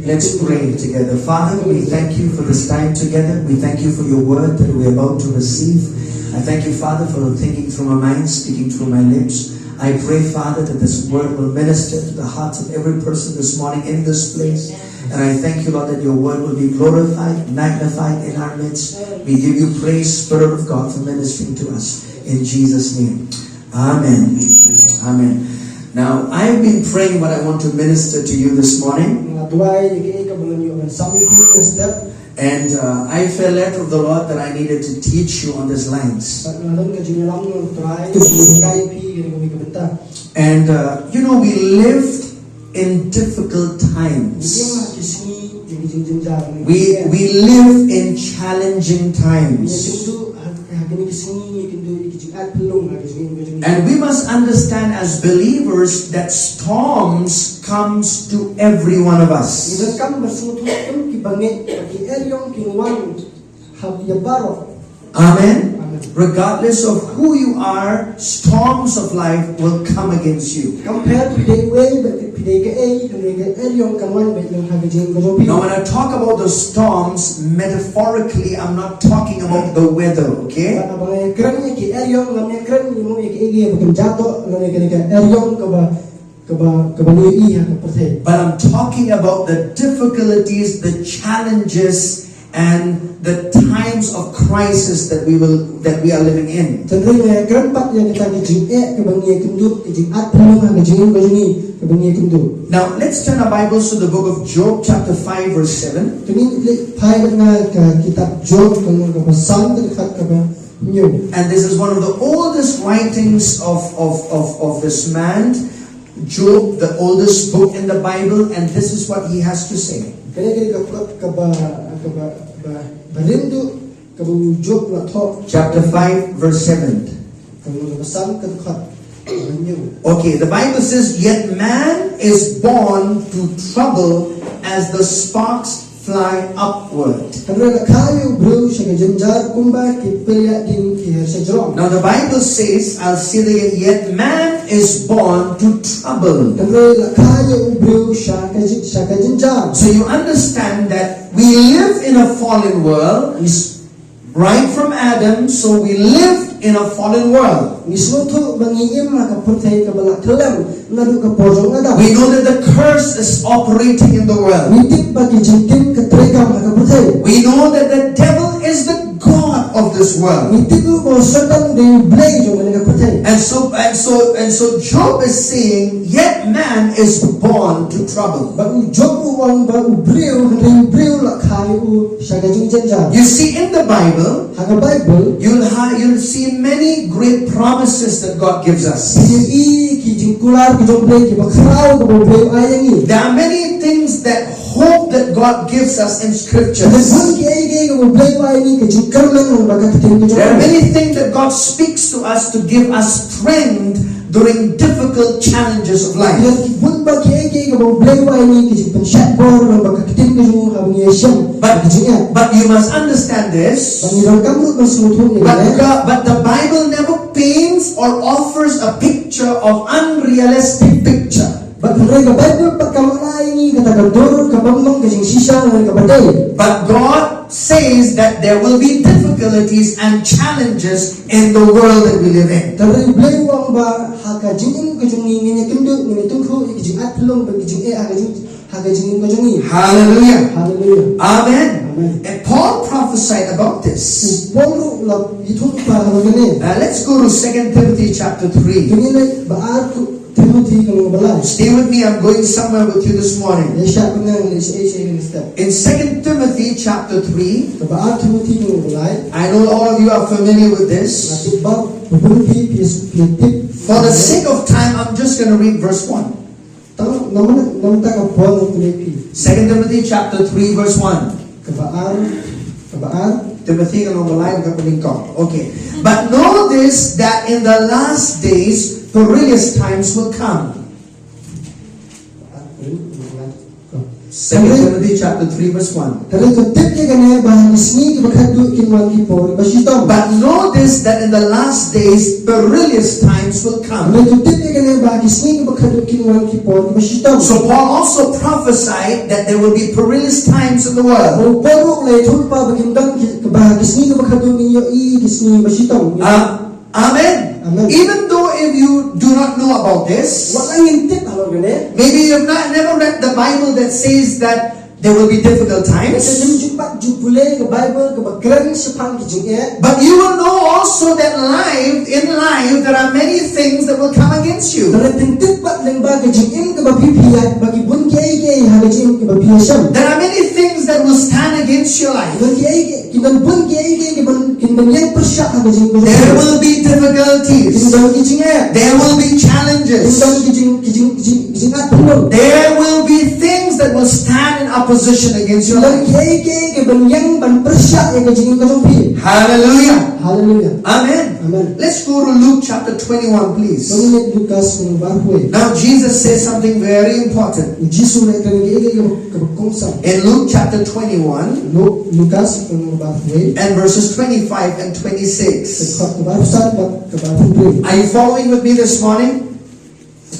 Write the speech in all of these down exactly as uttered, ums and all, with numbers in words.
Let's pray together. Father, we thank you for this time together. We thank you for your word that we're about to receive. I thank you, Father, for thinking through my mind, speaking through my lips. I pray, Father, that this word will minister to the hearts of every person this morning in this place. And I thank you, Lord, that your word will be glorified, magnified in our midst. We give you praise, Spirit of God, for ministering to us. In Jesus' name. Amen. Amen. Now, I've been praying what I want to minister to you this morning. Nga duwai ïa kaei kaba ngan ïoh ban sam ïa phi mynstep. And uh, I felt led of the Lord that I needed to teach you on these lines. Bad nga don ka jingïalam na u Trai kaba ngan hikai ïa phi ha kane ka bynta. And uh, you know, we live in difficult times. Ngi im ha ki sngi ki jingjynjar. We, we live in challenging times. Ngi ïakynduh ha, ha kine ki sngi, ngi ïakynduh ïa ki jingïaid phyllung ha ka jingim ka jong ngi. And we must understand as believers that storms comes to every one of us. Ngi donkam ban sngewthuh kum ki bangeit ba ki eriong kin wan ha ïa baroh. Amen. Amen. Regardless of who you are, storms of life will come against you. Kam pher phi dei uei bad phi dei kaei, kane ka eriong kan wan beit lang ha ka jingim ka jong phi. Now, when I talk about the storms, metaphorically, I'm not talking about the weather, okay? Bad haba nga ïakren ïa ki eriong, ngam ïakren ïa mo ïa kaei kaei ba kynja doh, lane kane ka eriong kaba, kaba, kaba ngi ïohi ha ka pyrthei. But I'm talking about the difficulties, the challenges, and the times of crisis that we will, that we are living in. Hynrei nga ïakren pat ïa kita ki jingeh kiba ngi ïakynduh, ki jingïaid phyllung ha ka jingim ka jong ngi kiba ngi ïakynduh. Now, let's turn our Bibles to the book of Job, chapter five, verse seven. To ngin leit phai bad nga ha ka kitab Job, ka lynnong kaba san, ka dkhot kaba hynñiew. And this is one of the oldest writings of, of, of, of this man, Job, the oldest book in the Bible, and this is what he has to say. Kane ka dei ka kot kaba, kaba, ba, ba rim duh, kaba u Job u la thoh. Chapter five, verse seven. Ka lynnong kaba san, ka dkhot kaba hynñiew. Okay, the Bible says, "Yet man is born to trouble as the sparks fly upward." Hynrei la kha ïa u briew sha ka jynjar kumba ki pylliah ding ki her sha jrong. Now the Bible says, I'll say it again, "Yet man is born to trouble." Hynrei la kha ïa u briew sha ka jyn-, sha ka jynjar. So you understand that we live in a fallen world. Is Right from Adam, so we live in a fallen world. Ngi sngewthuh ba ngi im ha ka pyrthei kaba la kyllem naduh ka por jong u Adam. We know that the curse is operating in the world. Ngi tip ba ki jingtim ka treikam ha ka pyrthei. We know that the devil is the god of this world. Ngi tip ruh ba u Soitan u dei u blei jong kane ka pyrthei. And so, and so, and so Job is saying, "Yet man is born to trouble." Bad u Job u ong ba u briew, hynrei u briew la kha ïa u sha ka jingjynjar. You see, in the Bible, Ha ka Baibl, you'll ha-, you'll see many great promises that God gives us. Phin ïohi ki jingkular ki jong U Blei kiba khraw kiba U Blei u ai ïa ngi. There are many things that hope that God gives us in scriptures. Ki bun kiei kiei kiba U Blei u ai ïa ngi ka jingkyrmen lyngba ka ktien ka jong U Blei. There are many things that God speaks to us to give us strength during difficult challenges of life. Ki bun ba kiei kiei kiba U Blei u ai ïa ngi ki jingpynshait bor lyngba ka ktien ka jong U Blei haba ngi ïashem. But, but you must understand this. Bad ngi donkam ruh ban sngewthuh ïa kane. But God, but the Bible never paints or offers a picture of unrealistic picture. Bad hynrei ka Baibl pat kam ai ïa ngi kata ka dur kaba ym long ka jingshisha lane kaba dei. But God says that there will be difficulties and challenges in the world that we live in. Hynrei U Blei u ong ba ha ka jingim ka jong ngi ngin ïakynduh, ngin ïatyngkhuh ïa ki jingïaid phyllung bad ki jingeh ha ka jing, ha ka jingim ka jong ngi. Hallelujah. Hallelujah. Amen. Amen. And Paul prophesied about this. U Paul ruh u la ïathuhlypa halor kane. Uh, let's go to Second Timothy chapter three. To ngin leit ba ar Timothy ka lynnong ba lai. Stay with me, I'm going somewhere with you this morning. Ïa shah bad nga, ngan leit shaei shaei mynstep. In Second Timothy chapter three, Kaba ar Timothy ka lynnong ba lai. I know all of you are familiar with this. Nga tip ba bun phi phi, phi tip. For the sake of time, I'm just gonna read verse one. Tang namar, namar ka por ngan kynmaw ïa phi. Second Timothy chapter three, verse one. Kaba ar, kaba ar. Timothy ka lynnong ba lai, ka pynïaid ko. Okay. But know this, that in the last days, perilous times will come. Second Timothy chapter three verse one. Hynrei to tip ïa kane ba ha ki sngi kiba khatduh kin wan ki por ba shitom. But know this, that in the last days perilous times will come. Hynrei to tip ïa kane ba ha ki sngi kiba khatduh kin wan ki por ba shitom. So Paul also prophesied that there will be perilous times in the world. Bad u Paul ruh u la ïathuh lypa ba kin don ki, ba ha ki sngi kiba khatduh ngin ïohi ki sngi ba shitom. Uh, Amen. Amen. Even though if you do not know about this, wat la ngim tip halor kane, maybe you have not never read the Bible that says that there will be difficult times. Te ngim ju pat ju pule ka Bible kaba kren shaphang ki jingeh. But you will know also that life, in life, there are many things that will come against you. Te ngim tip pat lyngba ka jingim kaba phi phi ïa, ba ki bun kiei kiei ha ka jingim kaba phi ïa shem. There are many things that will stand against your life. Bun kiei kiei Ki don bun kiei kiei ki ban, ki ban ïeng pyrshah ha ka jingim. There will be difficulties. Ki don ki jingeh. There will be challenges. Ki don ki jing, ki jing, ki jing, ki jingïap pynlong. There will be things that will stand in opposition against your life. Ki don kiei kiei ki ban ïeng ban pyrshah ïa ka jingim ka jong phi. Hallelujah. Hallelujah. Amen. Amen. Let's go to Luke chapter twenty-one, please. To ngin leit Lukas lynnong ba hynriew. Now Jesus says something very important. U Jisu u la ïathuh ïa ka, ka, ka, ka kongsan. In Luke chapter twenty-one, Lu-, Lukas lynnong ba hynriew, and verses twenty-five and twenty-six. Ka dkhot kaba hynriew san bad kaba hynriew. Are you following with me this morning?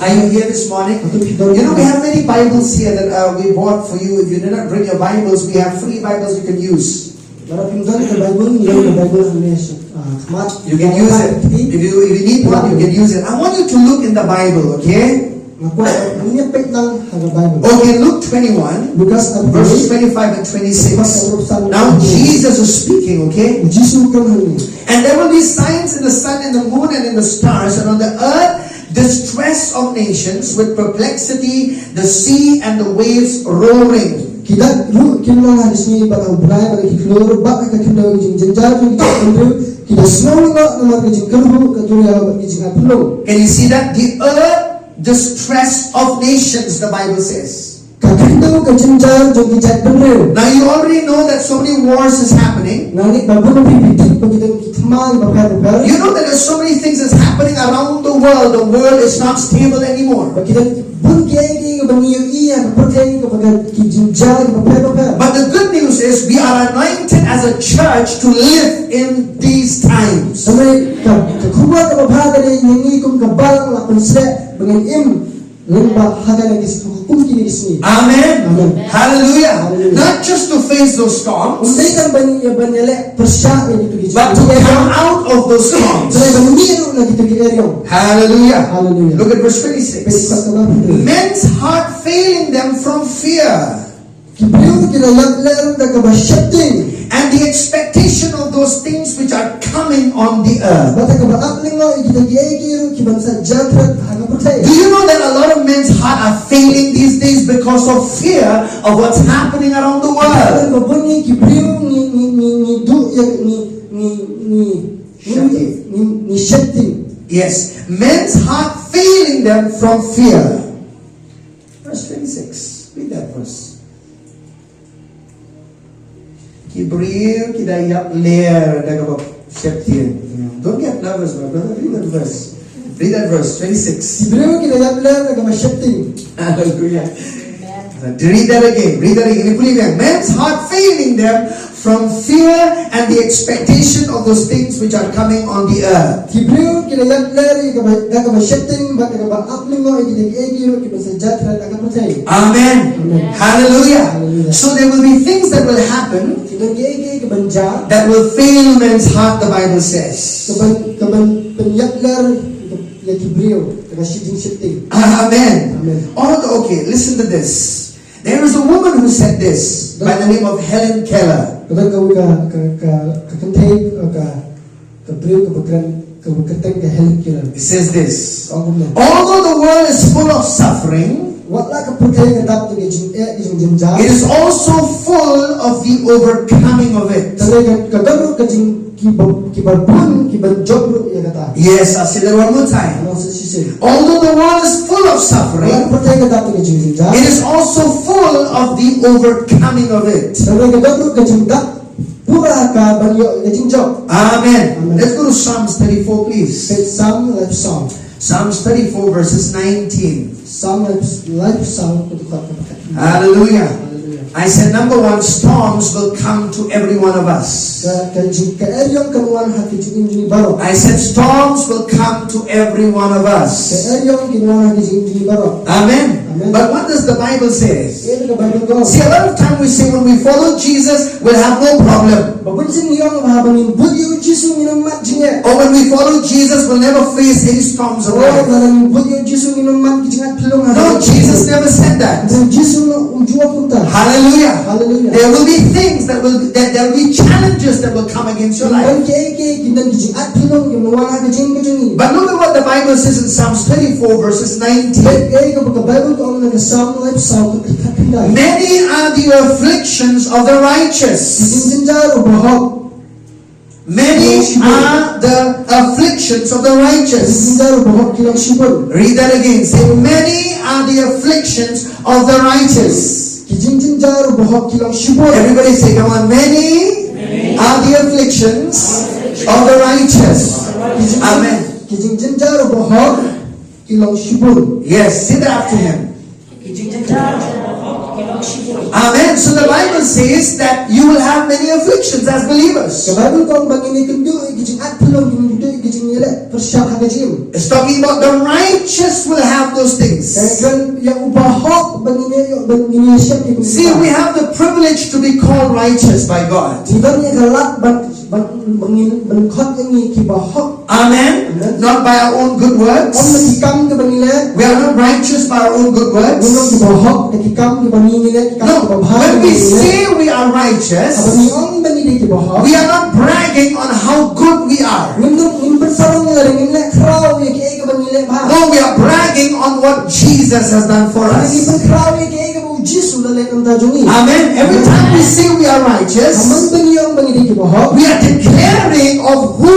Are you here this morning? Hato phi don? You know, we have many Bibles here that, uh, we bought for you. If you did not bring your Bibles, we have free Bibles you can use. Lada phim don ka Bible, ngi don ka Bible hangne, ah, khmat. You can use it. If you, if you need one, you can use it. I want you to look in the Bible, okay? Nga kwah ba ngin ïa peit lang ha ka Bible. Okay, Luke twenty-one, Lukas arphew wei, verses twenty-five and twenty-six. Dkhot arphew san. Now Jesus is speaking, okay? Jisu u kren hangne. And there will be signs in the sun, in the moon, and in the stars, and on the earth distress of nations, with perplexity, the sea and the waves roaring. Ki dak ruh kin long ha ki sngi bad ha u bnai bad ha ki khlur bad ha ka khyndew ki jingjynjar jong ki jaitbynriew, ki da sngew lyngngoh namar ka jingkyrhuh ka duriaw bad ki jingïap pynlong. Can you see that? The earth, distress of nations, the Bible says. Ka khyndew ka jynjar jong ki jaitbynriew. Now you already know that so many wars is happening. Nga ngeit ba bun phi phi tip ba ki don ki thymmai bapher bapher. You know that there's so many things is happening around the world. The world is not stable anymore. Ba ki don bun kiei kiei kiba ngi ïohi ha ka pyrthei kaba ka ki jynjar kiba pher bapher. But the good news is we are anointed as a church to live in these times. Hynrei ka, ka khubor kaba bha ka dei ïa ngi kum ka balang la pynshlur ba ngin im lyngba ha kane ki sngi, kum kine ki sngi. Amen. Amen. Hallelujah. Hallelujah. Not just to face those storms, ym dei tang ban ïa, ban ïaleh pyrshah ïa kito ki, but to come out of those storms. Hynrei ban mih ruh na kito ki eriong. Hallelujah. Hallelujah. Look at verse twenty-six. Peit dkhot kaba hynriew. Men's heart failing them from fear. Ki briew ki la ïap ler da kaba sheptieng. And the expectation of those things which are coming on the earth. Bad da kaba ap lyngngoh ïa kita kiei kiei ruh ki ban sa jia thret ha ka pyrthei. Do you know that a lot of men's heart are failing these days because of fear of what's happening around the world? Ba bun ngi ki briew ngi, ngi, ngi, ngi duh ïa, ngi, ngi, ngi, ngi, ngi, ngi sheptieng. Yes, men's heart failing them from fear. Verse twenty-six. Read that verse. Ki briew ki da ïap ler da kaba sheptieng. Don't get nervous, my brother. Read that verse. Read that verse, twenty-six. Ki briew ki da ïap ler da kaba sheptieng. Hallelujah. Amen. Read that again. Read that again. Pule biang. Men's heart failing them from fear and the expectation of those things which are coming on the earth. Ki briew ki la ïap ler ïa kaba, da kaba sheptieng bad da kaba ap lyngngoh ïa kita kiei kiei ruh ki ban sa jia thret ha ka pyrthei. Amen. Amen. Hallelujah. Hallelujah. So there will be things that will happen, ki don kiei kiei ki ban jia, that will fail men's heart, the Bible says. Ki ban, ki ban pynïap ler ïa ki briew da ka jingsheptieng. Amen. Amen. All the, okay, listen to this. There is a woman who said this by the name of Helen Keller. Ka don ka, ka, ka, ka, ka kynthei, ka, ka briew kaba kren, kaba kyrteng ka Helen Keller. It says this. Ong kumne. Although the world is full of suffering, wat la ka pyrthei ka dap da ka jingeh, ka jingjynjar, it is also full of the overcoming of it. Hynrei ka, ka don ruh ka jing, kiba, kiba bun, kiba jop ruh ïa kata. Yes, I'll say that one more time. Ngan sa shisien. Although the world is full of suffering, wat la ka pyrthei ka dap da ka jingjynjar, it is also full of the overcoming of it. Hynrei ka don ruh ka jingdap pura ka ban ïoh ka jingjop. Amen. Amen. Let's go to Psalms thirty-four, please. Peit Salm laiphew saw. Psalms thirty-four, verses nineteen. Salm laiphew saw, ka dkhot kaba khathynriew. Hallelujah. I said, number one, storms will come to every one of us. Ka, ka jing, ka eriong kan wan ha ki jingim jong ngi baroh. I said, storms will come to every one of us. Ka eriong kan wan ha ki jingim jong ngi baroh. Amen. Amen. But what does the Bible say? Kaei ka Bible ka ong? See, a lot of time we say when we follow Jesus, we'll have no problem. Ba bun sien ngi ong ba haba ngin bud ïa u Jisu ngin ym mad jingeh. Or when we follow Jesus, we'll never face any storms of life. Lada ngin bud ïa u Jisu ngin ym mad ki jingat phyllung. No, Jesus never said that. Hynrei u Jisu um ju ong kumta. Hallelujah. Hallelujah. There will be things that will, that there will be challenges that will come against your life. Kin don kiei kiei, kin don ki jingat phyllung kiban wan ha ka jingim ka jong ngi. But look at what the Bible says in Psalms thirty-four, verses nineteen. Peit kaei kaba ka Bible ka ong na ka Salm laiphew saw, ka dkhot khyndai. Many are the afflictions of the righteous. Ki jingjynjar u bahok. Many are the afflictions of the righteous. Ki jingjynjar u bahok ki long shibun. Read that again. Say, many are the afflictions of the righteous. Ki jingjynjar u bahok ki long shibun. Everybody say, come on. Many are the afflictions of the righteous. Amen. Ki jingjynjar u bahok ki long shibun. Yes, say that after him. Amen. So the Bible says that you will have many afflictions as believers. Ka Bible ka ong ba ngin ïakynduh ïa ki jingat phyllung, ngin ïakynduh ïa ki jingïaleh pyrshah ha ka jingim. It's talking about the righteous will have those things. Ka ong ïa u bahok ba ngin ïa, ba ngin ïashem ïa ki. See, we have the privilege to be called righteous by God. Ngi don ïa ka lad ban, ban, ban ngin, ban khot ïa ngi ki bahok. Amen. Amen. Not by our own good works. Ym na ki kam kiba ngi leh. We are not righteous by our own good works. Ngim long ki bahok da ki kam kiba ngi, ngi leh, ki kam kiba bha. No. When we say we are righteous, haba ngi ong ba ngi dei ki bahok, we are not bragging on how good we are. Ngim don, ngim pynsarong lane ngim leh khraw ïa kiei kiba ngi leh bha. No, we are bragging on what Jesus has done for us. Ngi pynkhraw ïa kiei kiba u Jisu u la leh na ka bynta jong ngi. Amen. Every time we say we are righteous, ha man ba ngi ong ba ngi dei ki bahok, we are declaring of who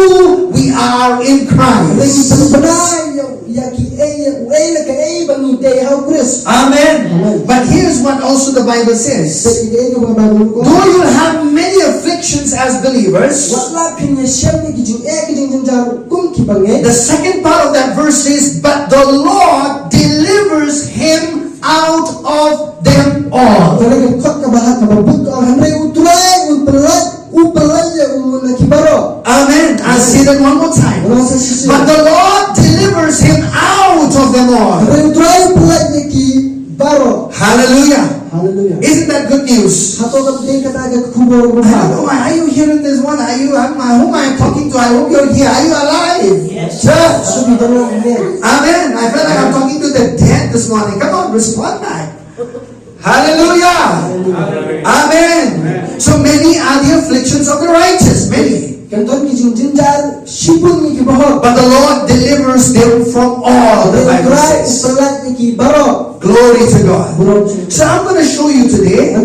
we are in Christ. Ngi pynbna ïa, ïa kiei, ïa uei la kaei ba ngi dei ha u Khrist. Amen. Amen. But here's what also the Bible says. Peit kaei kaba ka Bible ka ong. Though you have many afflictions as believers, wat la phin ïashem ïa ki jingeh ki jingjynjar kum ki bangeit. The second part of that verse says, but the Lord delivers him out of them all. Ka dkhot kaba ha, kaba bud ka ong, hynrei u Trai un pynlait, u pynlait ïa u na ki baroh. Amen. I'll say that one more time. Ngan ong sa shisien. But the Lord delivers him out of them all. Hynrei u Trai u pynlait ïa ki baroh. Hallelujah. Hallelujah. Isn't that good news? Hato kam dei kata ka khubor kaba bha? I don't know why. Are you hearing this one? Are you, am I, who am I talking to? I hope you're here. Are you alive? Yes. Church. Hato phi don lang ne? Amen. I felt like I'm talking to the dead this morning. Come on, respond back. Hallelujah. Amen. So many are the afflictions of the righteous. Many. Kan don ki jingjynjar shibun ïa ki bahok. But the Lord delivers them from all, the Bible says. Glory to God. So I'm gonna show you today, uh,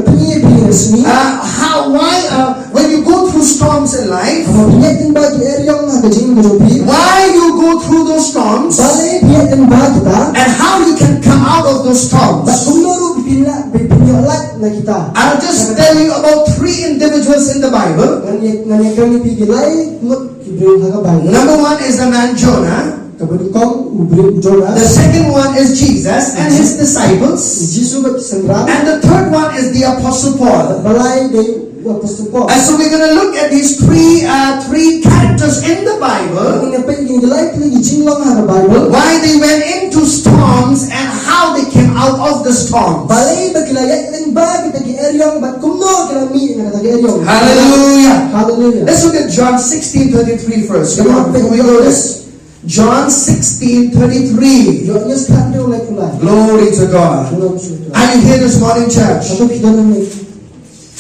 how, why, uh, when you go through storms in life, why you go through those storms, and how you can come out of those storms. I'll just tell you about three individuals in the Bible. Number one is the man Jonah. Kaba nyngkong u briew Jonah. The second one is Jesus and his disciples. Jisu bad ki synran. And the third one is the Apostle Paul. Balei dei u Apostle Paul. And so we're gonna look at these three, uh, three characters in the Bible. Ngin ïa peit ïa ki lai tylli ki jinglong ha ka Bible. Why they went into storms and how they came out of the storms. Balei ba ki la ïaid lyngba kita ki eriong bad kumno ki la mih na kita ki eriong. Hallelujah. Hallelujah. Let's look at John sixteen thirty-three first. Come on, before we go there. John sixteen thirty-three. Ïoannis khathynriew laiphew lai. Glory to God. Are you here this morning, church? Hato phi don hangne?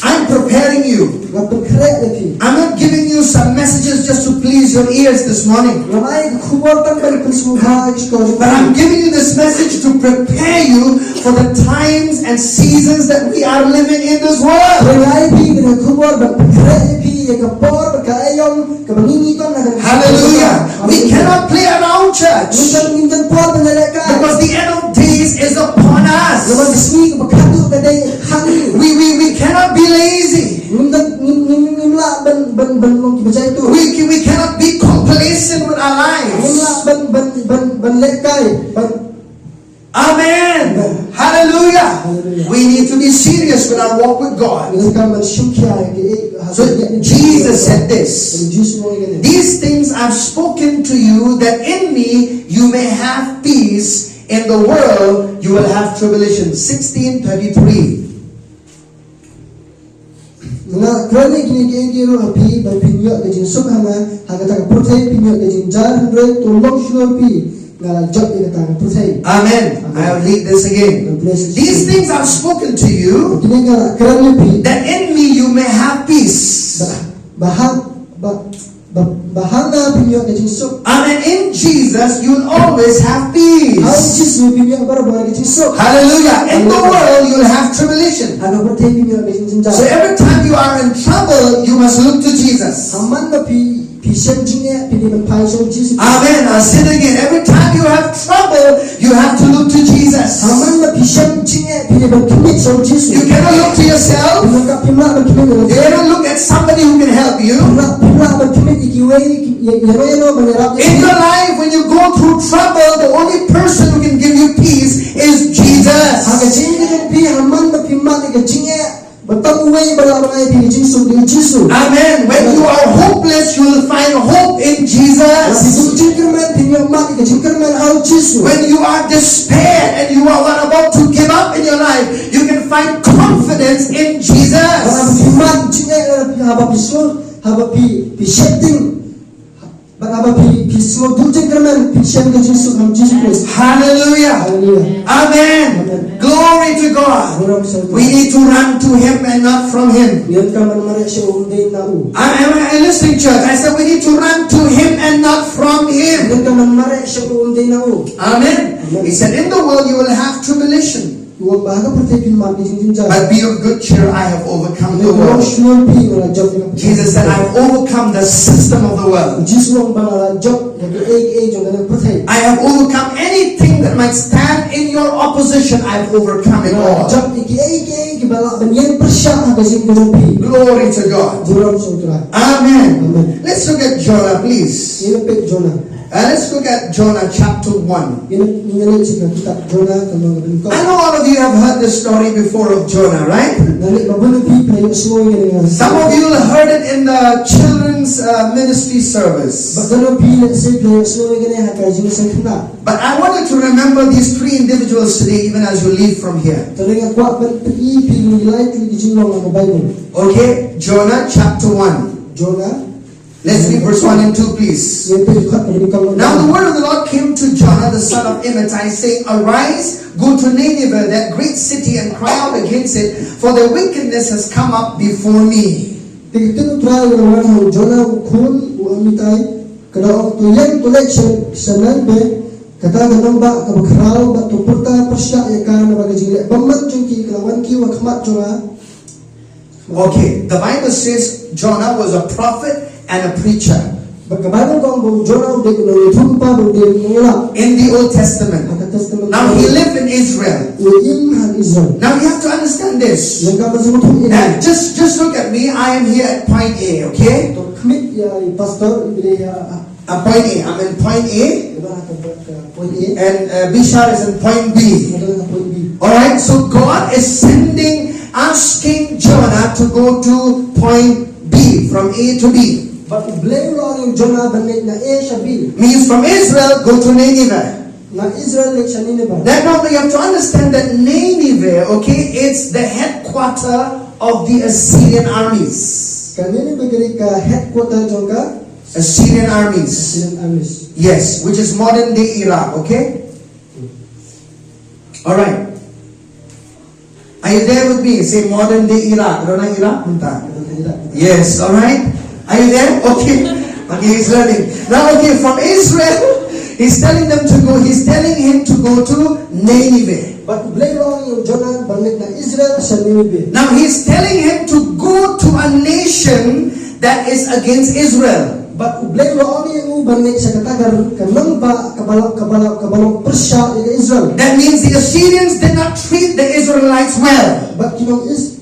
I'm preparing you. Nga pynkhreh ïa phi. I'm not giving you some messages just to please your ears this morning. Ngam ai ka khubor tang ban pynsngewbha ïa ki shkor jong phi. But I'm giving you this message to prepare you for the times and seasons that we are living in this world. Hynrei nga ai phi kane ka khubor ban pynkhreh ïa phi ïa ka por bad ka aiom. Hallelujah. We cannot play around, church. Because the end of days is upon us. We, we, we cannot be lazy. We, we cannot be complacent with our lives. Amen. Hallelujah. Hallelujah. We need to be serious. with our walk with God. Ngi donkam ban shim khia ïa ki, eh, ha So ka jingïaid. Jesus said this. Jisu u ong ïa kane. These things I've spoken to you, that in me you may have peace. In the world you will have tribulation. Sixteen thirty-three. Nga kren ïa kine kiei kiei ruh ha phi, ba phin ïoh ka jingsuk, ha nga, ha kata ka pyrthei phin ïoh ka jingjynjar, hynrei to long shlur phi, nga la jop ïa kata ka pyrthei. Amen. Amen. I'll read this again. God bless you. These things I've spoken to you, Kine nga la kren ïa phi. That in me you may have peace. Ba, ba ha, ba, ba, ba ha nga phin ïoh ka jingsuk. Amen. In Jesus, you'll always have peace. Ha u Jisu phin ïoh barabor ka jingsuk. Hallelujah. In the Hallelujah. world, you'll have tribulation. Ha ka pyrthei phin ïoh ka jingjynjar. So every time you are in trouble, you must look to Jesus. Ha man ba phi, phi shem jingeh, phi dei ban phai sha u Jisu. Amen. I'll say it again. Every time you have trouble, you have to look to Jesus. Ha man ba phi shem jingeh, phi dei ban khmih sha u Jisu. You cannot look to yourself. Phim lah, phim lah ban khmih ïa lade. You cannot look at somebody who can help you. Phim lah, phim lah ban khmih ïa kiwei, ïa, ïa, ïa, ïa, ban ïarap ïa phi. In your life, when you go through trouble, the only person who can give you peace is Jesus. Ha ka jingim ka jong phi, ha man ba phi mad ïa ka jingeh, ba tang uwei ba lah ban ai ïa phi ka jingsuk dei u Jisu. Amen. When Amen. you are hopeless, you will find hope in Lada phi Jesus. duk jingkyrmen, phin ïoh mad ïa ka jingkyrmen ha u Jisu. When you are despair and you are, are about to give up in your life, you can find confidence in Lada phi Jesus. mad jingeh, lada phi, haba phi sngew, haba phi, phi sheptieng, bad haba phi, phi sngew duk jingkyrmen, phin shem ka jingsuk ha u Jisu Khrist. Hallelujah. Hallelujah. Amen. Amen. Glory to God. Burom sha u Trai. We need to run to him and not from him. Ngi donkam ban mareh sha u, ym dei na u. I, am I listening, church? I said we need to run to him and not from him. Ngi donkam ban mareh sha u, ym dei na u. Amen. Amen. He said, "In the world you will have tribulation." U ong ba ha ka pyrthei phin mad ka jingjynjar. But be of good cheer, I have overcome the Hynrei long world. shlur phi, nga la jop ïa ka pyrthei. Jesus said, "I have overcome the system of the world." U Jisu u ong ba nga la jop ïa kiei kiei jong kane ka pyrthei. I have overcome anything that might stand in your opposition. I have overcome it Nga la all. jop ïa kiei kiei kiba lah ban ïeng pyrshah ha ka jingim jong phi. Glory to God. Burom sha u Trai. Amen. Amen. Let's look at Jonah, please. Ngin ïa peit Jonah. Uh, let's look at Jonah chapter one. Ngin ïa, ngin ïa leit sha ka kitab Jonah, ka lynnong kaba nyngkong. I know all of you have heard the story before of Jonah, right? Nga ngeit ba bun na phi phi la ïohsngew ïa kane. Some of you heard it in the children's, uh, ministry service. Bad katno phi lehse phi la ïohsngew ïa kane ha ka jingïaseng khynnah. But I want you to remember these three individuals today, even as you leave from here. Te nga kwah ban pyni ïa phi ïa kine ki lai tylli ki jinglong ha ka Baibl. Okay, Jonah chapter one. Jonah. Let's read verse one and two, please. Ngin ïa peit dkhot kaba nyngkong. Now the word of the Lord came to Jonah the son of Amittai, saying, "Arise, go to Nineveh, that great city, and cry out against it, for their wickedness has come up before me." Te ka ktien U Trai ka la wan ha u Jonah u khun u Amittai, ka da ong, "To ïeng, to leit sha, sha Nineveh, kata ka nongbah kaba khraw, bad to pyrta pyrshah ïa ka, naba ka jingleh bymman jong ki ka la wan kiew ha khmat jong nga." Okay, the Bible says Jonah was a prophet and a preacher. Bad ka Baibl ka ong ba u Jonah u dei u nongïathuhlypa bad u dei u nongïalap. In the Old Testament. Ha ka Testament. Now he lived in Israel. U im ha Israel. Now you have to understand this. Lada ka ba sngewthuh ïa. And just, just look at me. I am here at point A, okay? To khmih ïa i pastor, i bri ïa, ah, Uh, point A. I'm in point A. Ïa ba ha ka, ka point A. And, uh, Bishar is in point B. Ïa ba ha ka point B. All right, so God is sending, asking Jonah to go to point B, from A to B. Bad U Blei u la ong ïa u Jonah ban leit na A sha B. Means from Israel, go to Nineveh. Na Israel leit sha Nineveh. Then now you have to understand that Nineveh, okay, it's the headquarter of the Assyrian armies. Ka Nineveh ka dei ka headquarter jong ka Assyrian armies. Assyrian armies. Yes, which is modern day Iraq, okay? All right. Are you there with me? Say modern day Iraq. Dona Iraq, mynta. Modern day Iraq. Yes, all right. Are you there? Okay. Okay, he's learning. Now, okay, from Israel, he's telling them to go, he's telling him to go to Nineveh. Bad U Blei u la ong ïa u Jonah ban leit na Israel sha Nineveh. Now he's telling him to go to a nation that is against Israel. Bad U Blei u la ong ïa u ban leit sha kata ka, ka nongbah kaba la, kaba la, kaba long pyrshah ïa ka Israel. That means the Assyrians did not treat the Israelites well. Bad ki nong Is-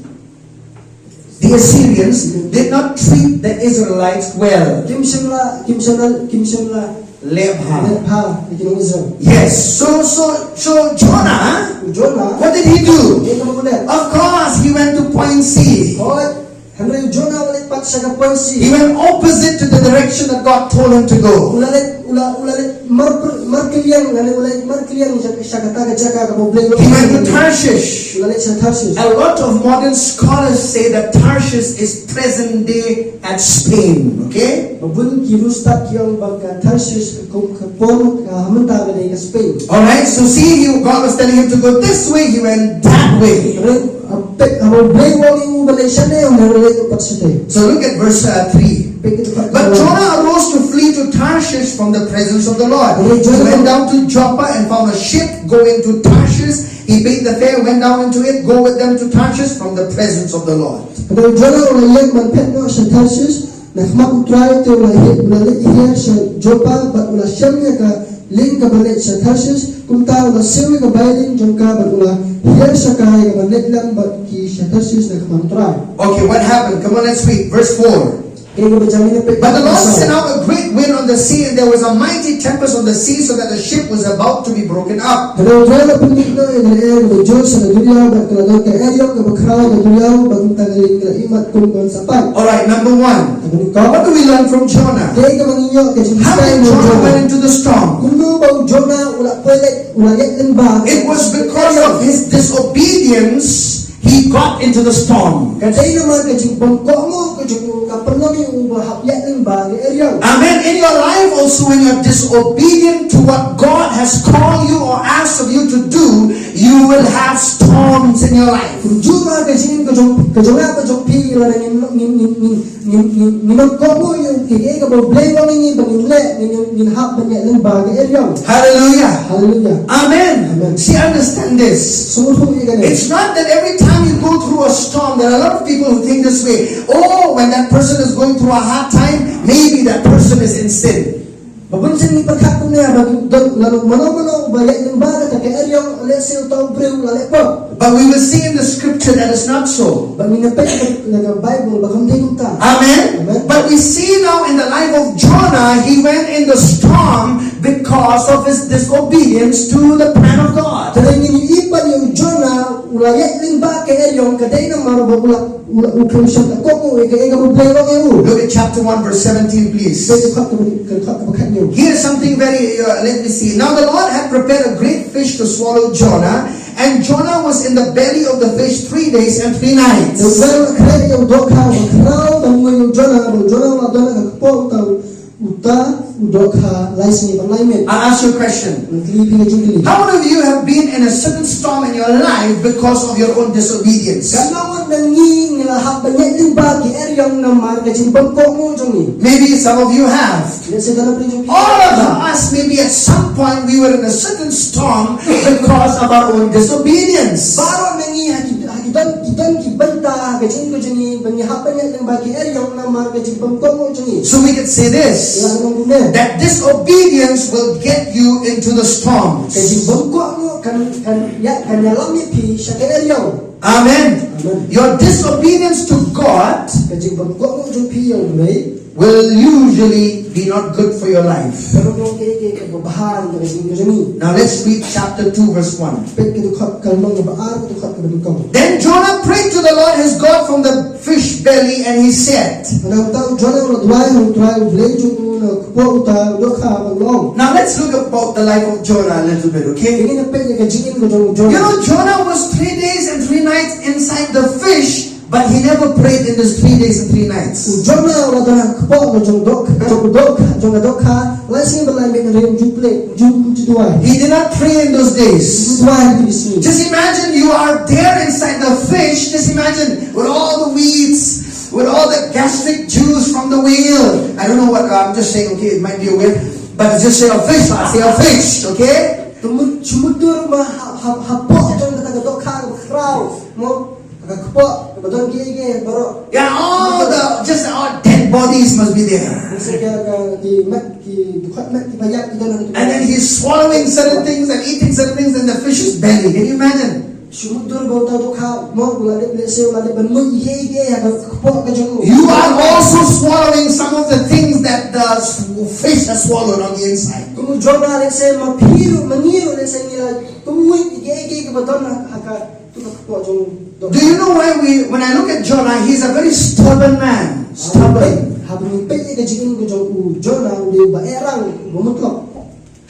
The Assyrians did not treat the Israelites well. Kim shym la, kim shym la, kim shym la Leh bha. Leh bha ïa ki nong Israel. Yes. So, so, so Jonah, Jonah, what did he do? Ïa kaba u leh. Of course, he went to point C. Hooid, hynrei Jonah u la leit pat sha ka point C. He went opposite to the direction that God told him to go. U la leit, u la, u la leit mar, markylliang, lane u la leit markylliang sha, sha kata ka jaka kaba U Blei u la. He went to Tarshish. U la leit sha Tarshish. A lot of modern scholars say that Tarshish is present day at Spain, okay? Ba bun ki riewstad ki ong ba ka Tarshish ka kum ka por ka ha mynta ka dei ka Spain. All right, so see, he, God was telling him to go this way, he went that way. Hynrei, ah, peit, haba U Blei u ong ïa u ban leit shane, u leit pat shane. So look at verse, uh, three. Peit ki dkhot. But Jonah arose to flee to Tarshish from the presence of the Lord. Hynrei Jonah. He went down to Joppa and found a ship going to Tarshish. He paid the fare, went down into it, go with them to Tarshish from the presence of the Lord. Hynrei Jonah u la ïeng ban phet noh sha Tarshish na khmat U Trai, te u la hi-, u la leit hiar sha Joppa bad u la shem ïa ka lieng kaba leit sha Tarshish. Kumta u la siew ïa ka bai lieng jong ka bad u la hiar sha ka ïa ka ban leit lem bad ki sha Tarshish na khmat U Trai. Okay, what happened? Come on, let's read. Verse four. Kaei kaba jia, ngin ïa peit. But the Lord sent out a great wind on the sea, and there was a mighty tempest on the sea, so that the ship was about to be broken up. Te U Trai u la pynmih noh ïa ka lyer kaba jur sha ka duriaw, bad ka la don ka eriong kaba khraw ha ka duriaw, bad kumta ka lieng ka la imat kum ban sa pait. All right, number one. Kaba nyngkong. What do we learn from Jonah? Kaei kaba ngin ïoh ka jinghikai na Jonah? How did Jonah went into the storm? Kumno ba u Jonah u la poi leit, u la ïaid lyngba? It was because of his disobedience he got into the storm. Ka dei namar ka jingbymkohnguh ka jong u ka pynlong ïa u ba hap ïaid lyngba ka eriong. Amen. In your life also, when you're disobedient to what God has called you or asked of you to do, you will have storms in your life. Kumjuh ruh ha ka jingim ka jong, ka jong nga ka jong phi, lada ngin, ngin, ngin, ngin Ngin, ngin, ngin ym kohnguh ïa kaei kaba U Blei u ong ïa ngi ba ngin leh, ngin, ngin, ngin hap ban ïaid lyngba ka eriong. Hallelujah. Hallelujah. Amen. Amen. See, understand this. Sngewthuh ïa kane. It's not that every time you go through a storm, there are a lot of people who think this way. Oh, when that person is going through a hard time, maybe that person is in sin. Ba bun sien ngi pyrkhat kumne, ba don, lano mano mano ba ïaid lyngba kata ka eriong, lehse uta u briew u la leh pop. But we will see in the scripture that is not so. Bad ngin ïa peit na ka Bible ba kam dei kumta. Amen. Amen. But we see now in the life of Jonah, he went in the storm because of his disobedience to the plan of God. Te ngin ïohi pat ïa u Jonah u la ïaid lyngba ka eriong, ka dei namar ba u la U, u khlem shym la kohnguh ïa kaei kaba U Blei u ong ïa u. Look at chapter one, verse seventeen, please. Peit dkhot kaba, dkhot kaba khathynñiew. Here's something very, uh, let me see. Now the Lord had prepared a great fish to swallow Jonah, and Jonah was in the belly of the fish three days and three nights. Te U Blei u la khreh ïa u dohkha uba khraw ban ngoi ïa u Jonah, bad u Jonah u la don ha ka kpoh uta u Uta u dohkha lai sngi bad lai miet. I'll ask you a question. Ngan kylli phi ka jingkylli. How many of you have been in a certain storm in your life because of your own disobedience? Katno ngut na ngi ngi la hap ban ïaid lyngba ki eriong namar ka jingbymkohnguh jong ngi? Maybe some of you have. Lehse katno phi jong phi. All of us, maybe at some point we were in a certain storm because of our own disobedience. Baroh na ngi ha ki, ha ki don, ki don ki bynta ha ka jingim ka jong ngi ba ngi hap ban ïaid lyngba ki eriong namar ka jingbymkohnguh jong ngi. So we can say this, ngi lah ban ong kumne, that disobedience will get you into the storms. Ka jingbymkohnguh kan, kan ïa, kan ïalam ïa phi sha ka eriong. Amen. Amen. Your disobedience to God, ka jingbymkohnguh jong phi ïa U Blei, will usually be not good for your life. Ka long kaei kaei kaba bha ha ka jingim ka jong ngi. Now let's read chapter two, verse one. Peit ka dkhot, ka lynnong kaba ar, ka dkhot kaba nyngkong. Then Jonah prayed to the Lord his God from the fish belly, and he said, Bad nangta u Jonah u la duwai ha U Trai U Blei jong u na ka kpoh uta u dohkha, bad u ong. Now let's look about the life of Jonah a little bit, okay? Ngin ïa peit ïa ka jingim ka jong u Jonah. You know, Jonah was three days and three nights inside the fish, but he never prayed in those three days and three nights. U Jonah u la don ha ka kpoh ka jong u dohkha, jong u dohkha, jong ka dohkha lai sngi bad lai miet, hynrei um ju plie, um ju, um ju duwai. He did not pray in those days. Um ju duwai ha ki sngi. Just imagine you are there inside the fish. Just imagine with all the weeds, with all the gastric juice from the whale. I don't know what, I'm just saying, okay, it might be a whale, but just say a fish, I say a fish, okay? Te mut shu mutdur ma ha, ha, hapoh jong kata ka dohkha kaba khraw, mo, ka kpoh kaba don kiei kiei baroh. Yeah, all the, just all dead bodies must be there. Bad sa ka, ka, ki met, ki dkhot met kiba ïap ki don ha ka. And then he's swallowing certain things and eating certain things in the fish's belly. Can you imagine? Shu mutdur ba uta u dohkha, mo, u la dep, lehse u la dep ban mut kiei kiei ha ka kpoh ka jong u. You are also swallowing some of the things that that the s- fish has swallowed on the inside. Kum u Jonah lehse ma phi ruh ma ngi ruh lehse ngi la kum u ïeit ïa kiei kiei kiba don ha ka, ha ka, ha ka kpoh jong u dohkha. Do you know why we, when I look at Jonah, he's a very stubborn man. Stubborn. Haba ngi peit ïa ka jingim ka jong u Jonah u dei uba eh rang, uba mutlop.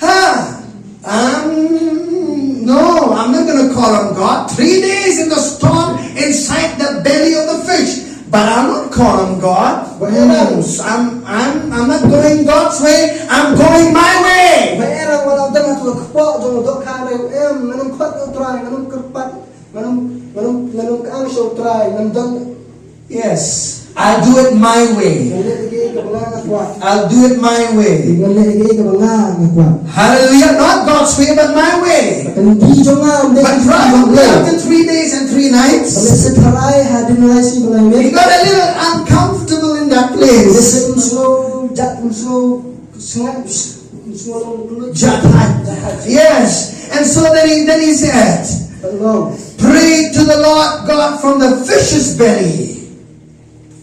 Ha! Um, no, I'm not going to call on God. Three days in the storm, inside the belly of the fish. But I'll not call on God. What else? I'm, I'm, I'm not going God's way. I'm going my way. Ba era wala dang tu kpoh jong dohkha re em nganum khot u Trai nganum kyrpad nganum nganum nganum kang sha u Trai ngan don. Yes. I'll do it my way. Ngan leh ïa ka ba nga nga kwah. I'll do it my way. Ngan leh ïa ka ba nga nga kwah. Hallelujah. Not God's way, but my way. Ka lynti jong nga ym dei. But right after three days and three nights, ba lehse tharai hadien lai sngi ba lai miet, he got a little uncomfortable in that place. Lehse um sngew jat um sngew Jahat. Jahat. Yes. And so then he, then he said, pray to the Lord God from the fish's belly.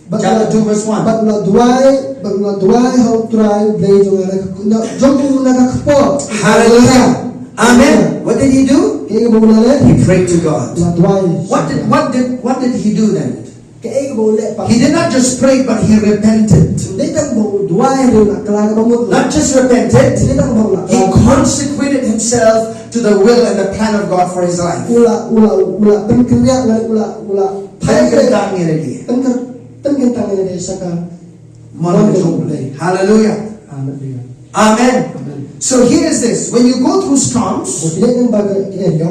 Chapter two, verse one. Bad u la duwai, bad u la duwai ha u Trai, Blei jong nga na ka, na, jong u na ka kpoh. Hallelujah. Amen. What did he do? Kaei kaba u la leh? He prayed to God. U la duwai. What did, what did, what did he do then? Kaei kaba u leh pat? He did not just pray, but he repented. Ym dei tang ba u duwai, hynrei u la kylla kaba mut. Not just repented, ym dei tang ba u la kylla, he consecrated himself to the will and the plan of God for his life. U la, u la, u la pynkynriah, u la, u la pynkyntang ïa lade. Pynkyntang ïa lade sha ka mon ka jong U Blei. Hallelujah. Hallelujah. Amen. Amen. So here is this. When you go through storms,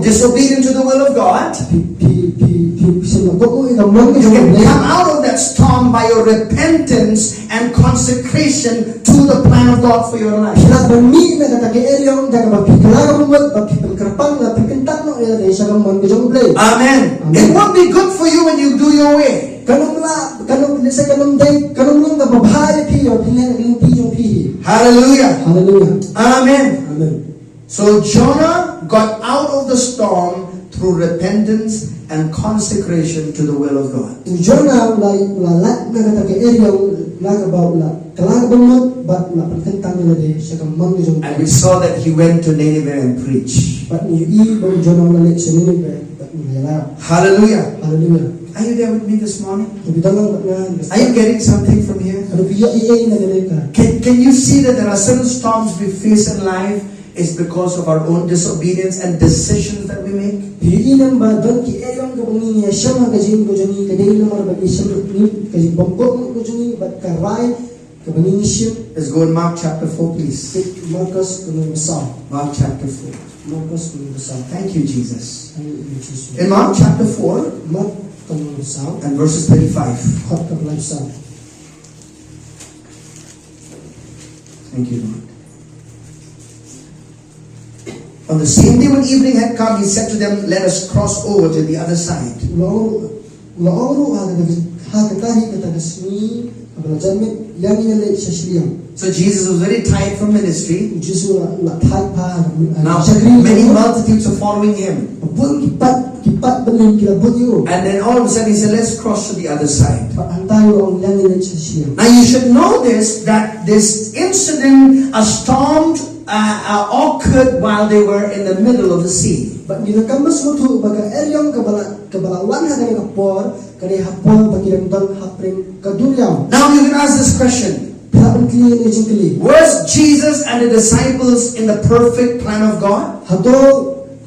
disobedient to the will of God, you can come out of that storm by your repentance and consecration to the plan of God for your life. Amen. It won't be good for you when you do your way. Kan ym lah, kan ym, lehse kan ym dei, kan ym long kaba bha ïa phi ïa phi leh na ka lynti jong phi. Hallelujah. Hallelujah. Amen. Amen. So Jonah got out of the storm through repentance and consecration to the will of God. U Jonah u la, u la lait na kata ka eriong na kaba u la kylla kaba mut bad u la pynkyntang ïa lade sha ka mon ka jong. And we saw that he went to Nineveh and preached. Bad ngi ïohi ba u Jonah u la leit sha Nineveh bad u la ïalap. Hallelujah. Hallelujah. Are you there with me this morning? Phi don lang bad nga? Are you getting something from here? Hato phi ïoh ei ei na kane ka? Can, can you see that there are certain storms we face in life is because of our own disobedience and decisions that we make? Phi ïohi ne em ba don ki eriong kaba ngi ïashem ha ka jingim ka jong ngi ka dei namar ba ngi shem ngi ka jingbymkohnguh ka jong ngi bad ka rai kaba ngi shim. Let's go in Mark chapter four, please. Markos ka lynnong ba saw. Mark chapter four. Markos ka lynnong ba saw. Thank you, Jesus. Thank you, Jesus. In Mark chapter four, Mark ka lynnong ba saw, and verses thirty-five. Khat ka pynlai saw. Thank you, Lord. On the same day when evening had come, he said to them, "Let us cross over to the other side." U la ong, u la ong ruh ha kata, ha kata hi kata ka sngi haba la jan miet, ïa ngin ïaleit sha shiliang. So Jesus was very tired from ministry. U Jisu u la, u la thait bha ha ka, ha ka shakri. Now many multitudes are following him. Bun ki paid, ki paid bymman ki la bud ïa u. And then all of a sudden he said, "Let's cross to the other side." Bad hangta u la ong, ïa ngin leit sha shiliang. Now you should know this, that this incident, a storm, uh, uh, occurred while they were in the middle of the sea. Bad ngi donkam ban sngewthuh ba ka eriong kaba la, kaba la wan ha kane ka por ka dei ha por ba ki dang don hapdeng ka duriaw. Now you can ask this question. Phi lah ban kylli ïa kane ka jingkylli. Was Jesus and the disciples in the perfect plan of God? Hato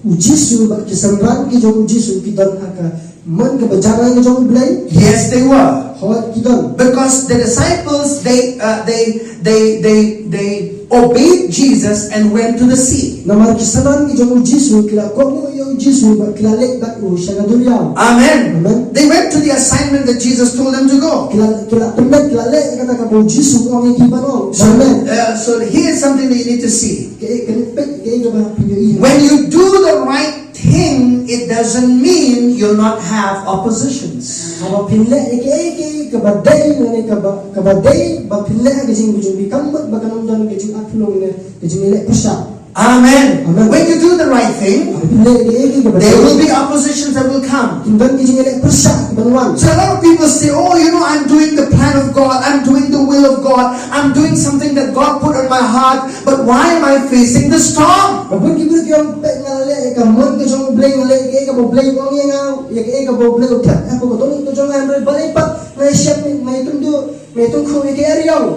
u Jisu bad ki synran ki jong u Jisu ki don ha ka mon kaba jngai ka jong U Blei? Yes, they were. Hooid, ki don. Because the disciples, they, uh, they, they, they, they obeyed Jesus and went to the sea. Namar ki synran ki jong u Jisu ki la kohnguh ïa u Jisu bad ki la leit bad u sha ka duriaw. Amen. Amen. They went to the assignment that Jesus told them to go. Ki la, ki la pynleit, ki la leit ïa kata kaba u Jisu u ong ïa ki ban ong. So, amen, uh, so here's something that you need to see. Kaei, kane peit kaei kaba phin ïohi. When you do the right thing, it doesn't mean you'll not have oppositions. Haba phin leh ïa kaei kaei kaba dei, lane kaba, kaba dei ba phin leh ha ka jingim ka jong phi, kam mut ba kan ym don ka jingaklong ne ka jingïaleh pyrshah. Amen. Amen. When you do the right thing, Haba phi leh ïa kaei kaei kaba, there will be oppositions that will come. Kin don ki jingïaleh pyrshah ki ban wan. So a lot of people say, "Oh, you know, I'm doing the plan of God. I'm doing the will of God. I'm doing something that God put on my heart. But why am I facing the storm?" Ba bun ki briew ki ong, peit nga la leh ïa ka mon ka jong U Blei, nga la leh ïa kaei kaba U Blei u ong ïa nga, ïa kaei kaba U Blei u thep ha ka jingim ka jong nga, hynrei balei pat nga ïashem, nga ïatynjuh, nga ïatynjuh ïa ka eriong.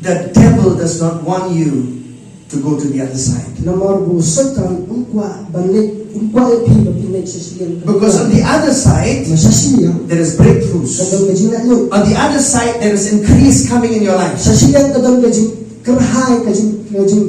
The devil does not want you to go to the other side. Namar ba u Soitan um kwah ban leit, um kwah ïa phi ba phin leit sha shiliang. Because on the other side, Namar sha shiliang, there is breakthroughs. Ka don ka jingleh lut. On the other side, there is increase coming in your life. Sha shiliang ka don ka jingkyrhai, ka jing, ka jing,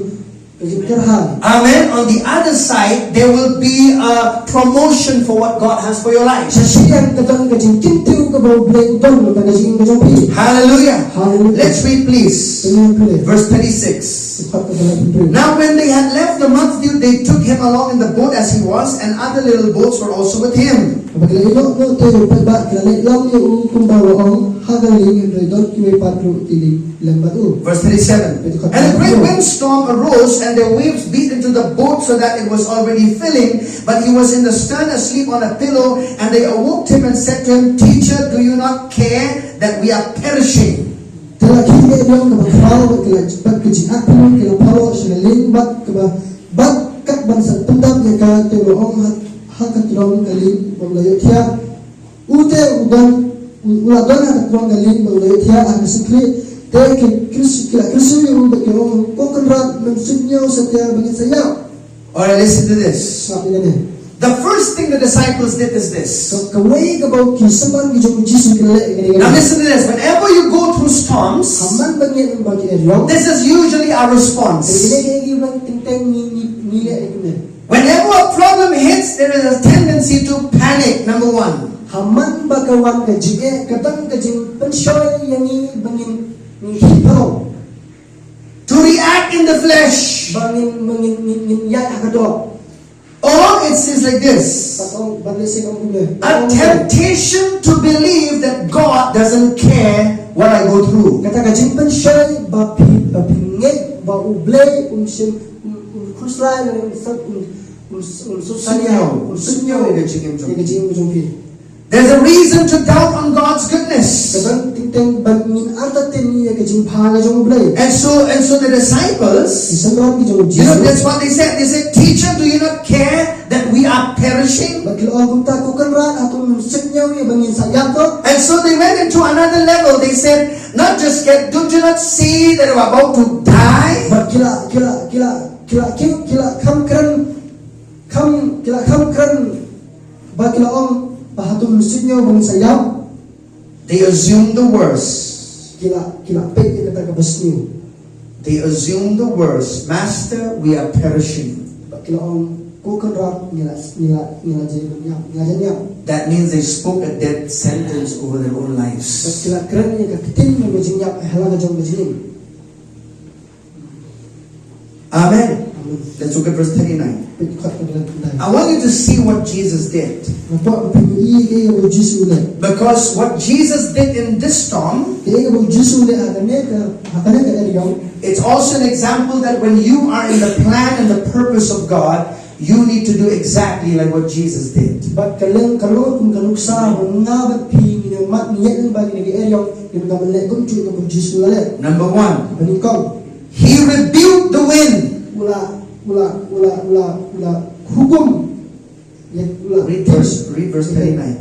ka jingkyrhai. Amen. On the other side, there will be a promotion for what God has for your life. Sha shiliang ka don ka jingkyntiew kaba U Blei u don na ka jingim ka jong phi. Hallelujah. Hallelujah. Let's read, please. Pynlong phi. Verse thirty-six. Dkhot kaba laiphew hynriew. Now, when they had left the multitude, they took him along in the boat as he was, and other little boats were also with him. Haba ki la ïeh noh noh te u paidbah, ki la leit lang ïa u kumba u la ong ha ka lieng, hynrei don kiwei pat ruh ki leit lem bad u. Verse thirty-seven. Peit dkhot. And a great windstorm arose, and the waves beat into the boat so that it was already filling, but he was in the stern asleep on a pillow, and they awoke him and said to him, "Teacher, do you not care that we are perishing?" Te la khih ïa ka eriong kaba khraw bad ka, bad ka jingat pynlong, ki la pynlong sha ka lieng bad kaba, bad kat ban sa pyndap ïa ka, te u la ong ha, ha ka tnga ka lieng ba u la ïohthiah. U te u don, u, u la don ha ka tnga ka lieng ba u la ïohthiah ha ka sngi. Te ki Khrist, ki la kyrsiew ïa u bad ki ong, "Ko Kynrad, men suidñiew satia ba ngin sa ïap." All right, listen to this. Sngap ïa kane. The first thing the disciples did is this. Ka, kawei kaba ki synran ki jong u Jisu ki la leh ïa kane. Now listen to this. Whenever you go through storms, Ha man ba ngi ïeng bad ki eriong, this is usually our response. Kine ki, ki ban teng teng ngi, ngi, ngi leh ïa kine. Whenever a problem hits, there is a tendency to panic, number one. Ha man ba ka wan ka jingeh, ka don ka jingpynshoi ïa ngi ba ngin, ngin khih pharong. To react in the flesh. Ba ngin, ba ngin, ngin, ngin ïaid ha ka doh. Or it says like this. Ba tong, ba lehse ka ong kumne. A temptation to believe that God doesn't care what I go through. Kata ka jingpynshoi ba phi, ba phi ngeit ba U Blei um shym, um, um khuslai lane um suk, um, um, um suk, Suidñiew, um suidñiew ïa ka jingim jong, ïa ka jingim jong phi. There's a reason to doubt on God's goodness. Ka don teng teng ban ngin artatien ïa ka jingbha ka jong U Blei. And so, and so the disciples, Ki synran ki jong u Jisu, You know, that's what they said. They said, "Teacher, do you not care that we are perishing?" Bad ki la ong kumta, "Ko Kynrad, hato mem suidñiew ïa ba ngin sa ïap noh?" And so they went into another level. They said, "Not just yet, don't you not see that we're about to die?" Bad ki la, ki la, ki la, ki la, ki, ki la kham kren, kham, ki la kham kren, ba ki la ong, ba hato mem suidñiew ba ngin sa ïap? They assume the worst. Ki la, ki la peit ïa kata kaba sniew. They assume the worst. "Master, we are perishing." Bad ki la ong, "Ko Kynrad, ngi la, ngi la, ngi la jia ban ïap, ngi la jia ban ïap." That means they spoke a death sentence over their own lives. Bad ki la kren ïa ka ktien kaba jingïap ha la ka jong ka jingim. Amen. Amen. Let's look at verse thirty-nine. Peit dkhot kaba laiphew khyndai. I want you to see what Jesus did. Nga kwah ba phin ïohi ïa kaei kaba u Jisu u leh. Because what Jesus did in this storm, Kaei kaba u Jisu u leh ha kane ka, ha kane ka eriong, it's also an example that when you are in the plan and the purpose of God, you need to do exactly like what Jesus did. Bad ka long, ka long kum ka nuksa ba nga bad phi ngin ïa mad, ngin ïeng bad kine ki eriong, ngim dei ban leh kumjuh kaba u Jisu u la leh. Number one, Ba nyngkong, He rebuked the wind. U la, u la, u la, u la, u la hukum. Ïa, u la, Read verse, read verse thirty-nine.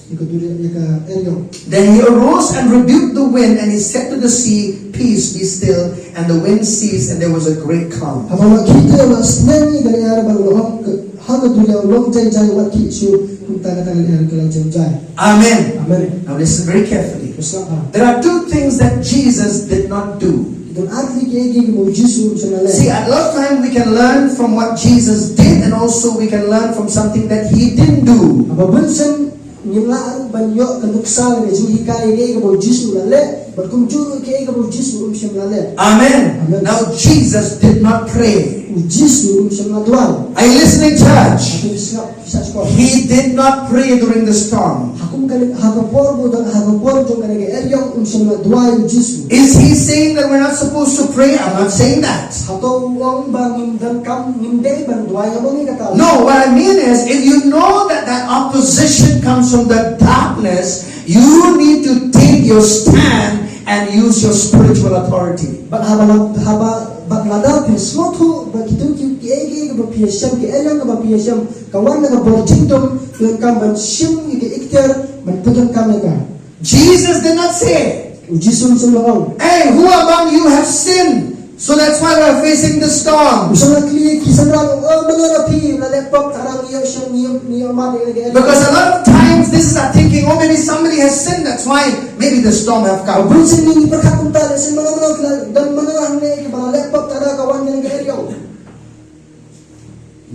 Ïa ka duriaw, ïa ka eriong. Then he arose and rebuked the wind, and he said to the sea, "Peace, be still." And the wind ceased, and there was a great calm. Haba u la khih te u la sneng ïa ka lyer bad u la ong ha ka duriaw, "Long jai jai, wat khih shuh." Kumta kata ka lyer ka la jem jai. Amen. Amen. Now listen very carefully. Peit sngap bha. There are two things that Jesus did not do. Don ar tylli kiei kiei kiba u Jisu um shym la leh. See, a lot of time we can learn from what Jesus did, and also we can learn from something that he didn't do. Haba bun sien ngim lah ruh ban ïoh ka nuksa lane ka jinghikai ïa kaei kaba u Jisu u la leh, bad kumjuh ruh kiei kiei kaba u Jisu um shym la leh. Amen. Amen. Now, Jesus did not pray. U Jisu um shym la duwai. Are you listening, church? Phi sngap, phi sngap. He did not pray during the storm. Ha kum kane, ha ka por ba u don, ha ka por jong kane ka eriong, Shym la duwai ïa u Jisu. Is he saying that we're not supposed to pray? I'm not saying that. Hato u ong ba ngim donkam, ngim dei ban duwai? Ngam ong ïa kata. No, what I mean is, if you know that that opposition comes from the darkness, you need to take your stand and use your spiritual authority. Bad haba la, haba, bad lada phi sngewthuh ba kito ki, kiei kiei kiba phi ïashem, ki eriong kiba phi ïashem ka wan na ka bor jingdum, phi donkam ban shim ïa ka iktiar ban pyndonkam ïa ka. Jesus did not say, U Jisu um shym la ong, "Hey, who among you have sinned? So that's why we're facing the storm." Um shym la kylli ki synran, "Oh, mano na phi la leh pop, tang ngi ïoh shem, ngi ïoh, ngi ïoh mad ïa ka." Because a lot of times this is our thinking, "Oh, maybe somebody has sinned, that's why maybe the storm have come." Bun sien ngi pyrkhat kumta, lehse mano mano ki la don, mano hangne kiba la leh pop, tang ka wan ïa ka eriong.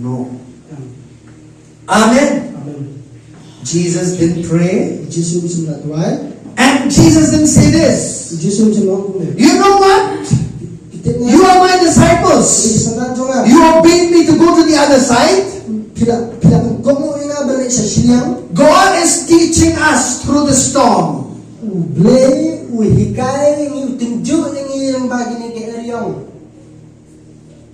No. Amen. Amen. Jesus didn't pray. Jisu um shym la duwai. And Jesus didn't say this. Jisu um shym la ong kumne. You know what? Phi tip ne? You are my disciples. Phi ki synran jong nga. You obeyed me to go to the other side. Phi la, phi la pynkohnguh ïa nga ban leit sha shiliang. God is teaching us through the storm. U Blei u hikai ïa ngi, u tynjuh ïa ngi lyngba kine ki eriong.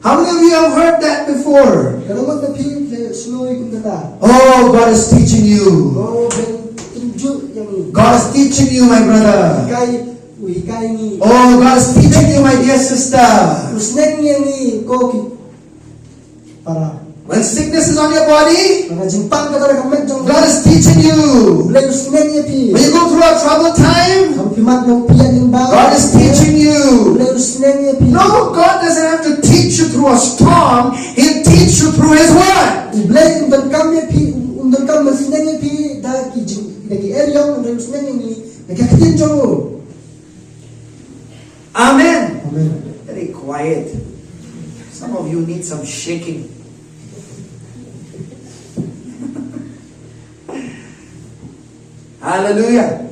How many of you have heard that before? Katno ngut na phi la sngewthuh kum kata? Oh, God is teaching you. Oh, U Blei u tynjuh ïa ngi. God is teaching you, my brother. Hikai, u hikai ngi. Oh, God is teaching you, my dear sister. U sneng ïa ngi ko ki para. When sickness is on your body, lada jingpang ka don ha ka met jong phi, God is teaching you. U Blei u sneng ïa phi. When you go through a troubled time, haba phi mad, phi ïaid lyngba, God is teaching you. U Blei u sneng ïa phi. No, God doesn't have to teach you through a storm. He'll teach you through His Word. U Blei um donkam ïa phi, um, um donkam ban sneng ïa phi da ki jing, da ki eriong, hynrei u sneng ïa ngi da ka ktien jong u. Amen. Amen. Very quiet. Some of you need some shaking. Hallelujah.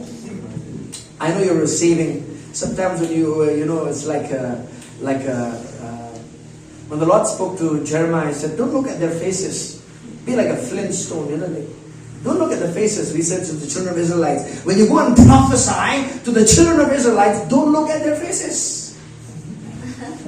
I know you're receiving. Sometimes when you, uh, you know, it's like, uh, like, uh, uh, when the Lord spoke to Jeremiah, He said, "Don't look at their faces. Be like a flint stone," you know, like, don't look at the faces, He said to the children of Israelites. When you go and prophesy to the children of Israelites, don't look at their faces.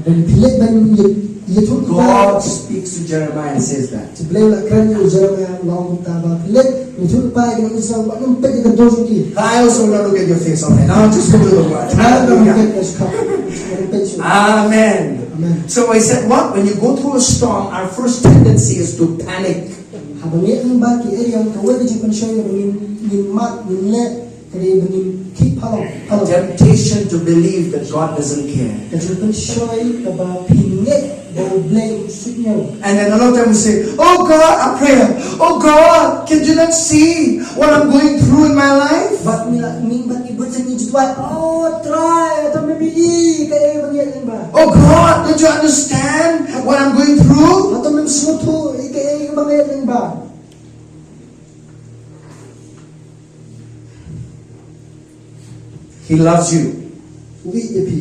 Haba phi leit ban ïa, ïathuh, God speaks to Jeremiah and says that. U Blei u la kren ïa u Jeremiah, u la ong kumta ba phi leit ïathuh ïa ki nong Israel ba ym peit ïa ka dur jong ki. I also will not look at your face, all right? Now just go to the word. Hallelujah. Amen. Amen. So I said, what? When you go through a storm, our first tendency is to panic. Haba ngi ïaid lyngba ki eriong, kawei ka jingpynshoi ba ngin, ngin mad, ngin leh, ka dei ba ngin khih phalong, phalong. Temptation to believe that God doesn't care. Ka jingpynshoi kaba phin ngeit ba U Blei um suidñiew. And then a lot of times we say, "Oh God," a prayer, "Oh God, can you not see what I'm going through in my life?" Bad ngi la, ngi, bad ngi bun sien ngi ju duwai, "Oh Trai, hato mem i kaei ba ngi ïaid lyngba? Oh God, don't you understand what I'm going through?" Hato mem sngewthuh ïa kaei ba ngi ïaid lyngba? He loves you. U ïeit ïa phi.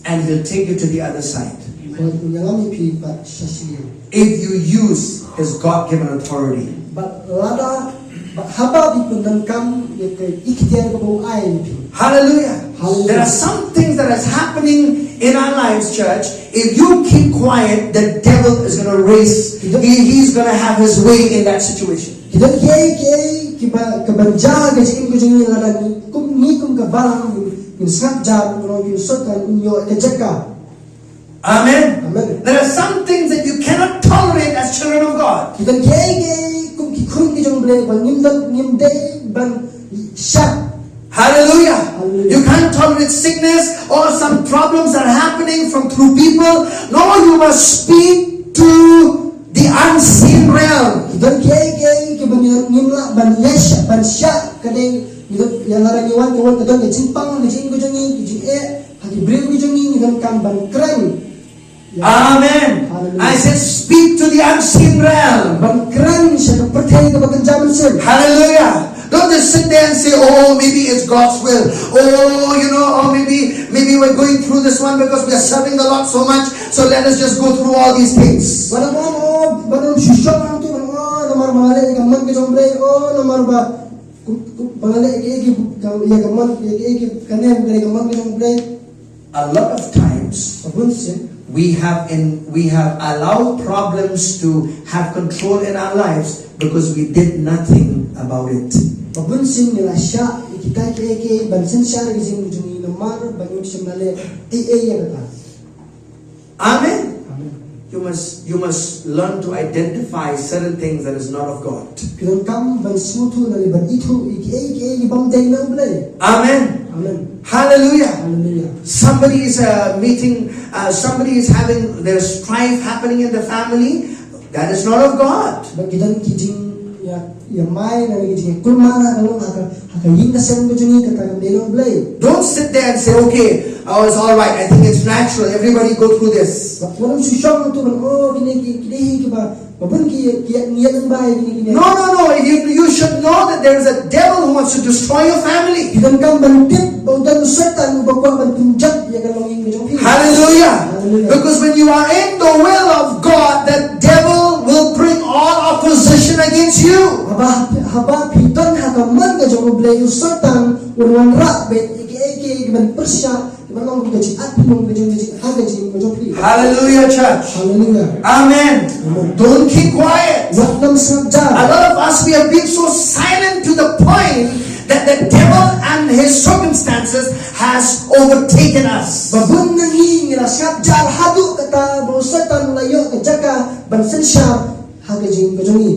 And he'll take you to the other side. Bad un ïalam ïa phi pat sha shiliang. If you use his God-given authority. Bad lada, bad haba phi pyndonkam ïa ka iktiar kaba u ai ïa phi. Hallelujah. Hallelujah. There are some things that is happening in our lives, church. If you keep quiet, the devil is gonna raise. He, he's gonna have his way in that situation. Ki don kiei kiei kiba, kiban jia ha ka jingim ka jong ngi, lada ngi kum, ngi kum ka balang ngin sngap jar, u nongpynshoh kan un ïoh ka jaka. Amen. Amen. There are some things that you cannot tolerate as children of God. Ki don kiei kiei kum ki khun ki jong U Blei ba ngim don, ngim dei ban shah. Hallelujah. Hallelujah. You can't tolerate sickness or some problems that are happening from through people. No, you must speak to the unseen realm. Ki don kiei kiei kiba ngim lah ban leh shah, ban shah, ka dei, ngi don, ïa lada ngi wan, ka wan ka don ka jingpang, ka jingim ka jong ngi, ka jingeh ha ki briew ki jong ngi, ngi donkam ban kren. Amen. Hallelujah. I said, speak to the unseen realm. Ban kren sha ka pyrthei kaba kynja mynsiem. Hallelujah. Don't just sit there and say, "Oh, maybe it's God's will. Oh, you know, or maybe, maybe we're going through this one because we are serving the Lord so much. So let us just go through all these things." Ban ong, oh, ban ong shu shong hangtu, ban ong, oh, namar ba nga leh ïa ka mon ka jong U Blei, oh, namar ba Kum, kum, ba nga leh ïa ki, ïa ka mon, ïa ki, ïa ka mon, ïa ka mon ka jong U Blei. A lot of times, ba bun sien, we have in, we have allowed problems to have control in our lives because we did nothing about it. Ba bun sien ngi la shah ïa kita ki, ïa ki, ban synshar ïa ka jingim jong ngi namar ba ngim shym la leh ei ei ïa kata. Amen. Amen. You must, you must learn to identify certain things that is not of God. Phi donkam ban sngewthuh lane ban ithuh ïa kiei kiei ki bym dei na U Blei. Amen. Amen. Hallelujah. Hallelujah. Somebody is uh, meeting, uh, somebody is having their strife happening in the family. That is not of God. Ba ki don ki jingïa, ïa mai lane ki jingïakhun mar ha ka long ha ka, ha ka ïing ka sem ka jong ngi, kata kam dei na U Blei. Don't sit there and say, "Okay, oh, it's all right. I think it's natural. Everybody go through this." Wat wat ym shu shong tu ban, oh, kine ki, kine hi kiba, ba bun ki, ki, ngi ïa nang bai kine, kine. No, no, no. You, you should know that there is a devil who wants to destroy your family. Phi donkam ban tip ba u don u Soitan uba kwah ban pynjot ïa ka longïing ka jong phi. Hallelujah. Hallelujah. Because when you are in the will of God, the devil will bring all opposition against you. Haba, haba phi don ha ka mon ka jong U Blei, u Soitan un wanrah beit ïa kiei kiei kiban pyrshah, kiban long kum ka jingatpynlong ka jong, ka jing, ha ka jingim ka jong phi. Hallelujah, church. Hallelujah. Amen. Amen. Don't keep quiet. Wat nym sngap jar. A lot of us, we have been so silent to the point that the devil and his circumstances has overtaken us. Ba bun na ngi ngi la sngap jar haduh kata ba u Soitan u la ïoh ka jaka ban synshar ha ka jingim ka jong ngi.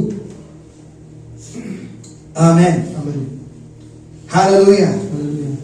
Amen. Amen. Hallelujah. Hallelujah.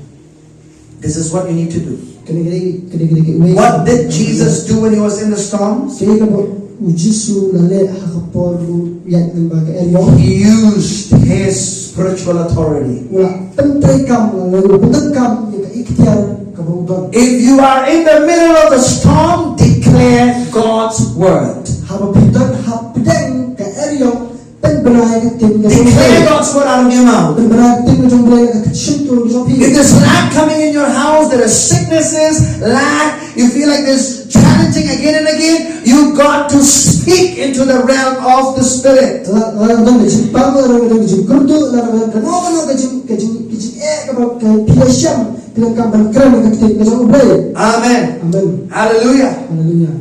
This is what you need to do. Kane, kane, kane, kane, kane, kane. What did Jesus do when he was in the storms? Kaei kaba u Jisu u la leh ha ka por ba u ïaid lyngba ka eriong? He used his spiritual authority. U la pyntreikam, u la, u la pyndonkam ïa ka iktiar kaba u don. If you are in the middle of the storm, declare God's word. Haba phi don hapdeng ka eriong, pynbna ïa ka ktien ka jong U Blei. Declare God's word out of your mouth. Pynbna ïa ka ktien ka jong U Blei na ka shyntur ka jong phi. If there's lack coming in your house, there are sicknesses, lack, you feel like there's challenging again and again, you got to speak into the realm of the spirit. Lada, lada don ka jingpang, lada don ka jingkyrduh, lada don kano kano ka jing, ka jing, ka jingeh kaba, ka phi la shem, phi donkam ban kren ïa ka ktien ka jong U Blei. Amen. Amen. Hallelujah. Hallelujah.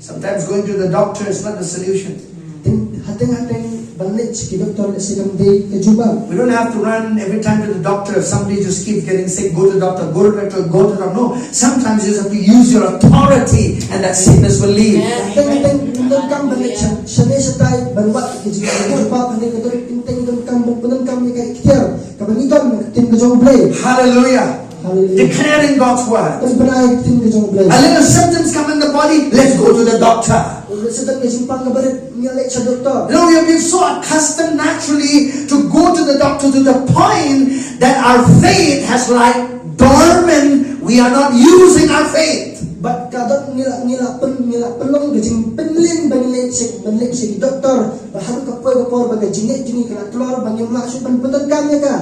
Sometimes going to the doctor is not the solution. Teng, hateng, hateng ban leit sha ki doktor lehse kam dei ka jubab. We don't have to run every time to the doctor. If somebody just keeps getting sick, go to the doctor, go to the doctor, go to the doctor. No, sometimes you just have to use your authority and that sickness will leave. Hateng, hateng, pyndonkam ban leit sha, shane shatai ban wad ïa ka jubab, hynrei ka don, teng, teng pyndonkam ban, pyndonkam ïa ka iktiar kaba ngi don na ka ktien ka jong U Blei. Hallelujah. Hallelujah. Declaring God's word. Pynbna ïa ka ktien ka jong U Blei. A little symptoms come in the body, let's go to the doctor. Lehse don ka jingpang kaba rit, ngi leit sha doktor. You know, we have been so accustomed naturally to go to the doctor to the point that our faith has like dormant. We are not using our faith. Bad ka don ngi la, ngi la pyn, ngi la pynlong ka jingpynmlien ban leit sha, ban leit sha ki doktor. Ba haduh ka poi ka por ba ka jingngeit jong ngi ka la tlor ba ngim lah shuh ban pyndonkam ïa ka.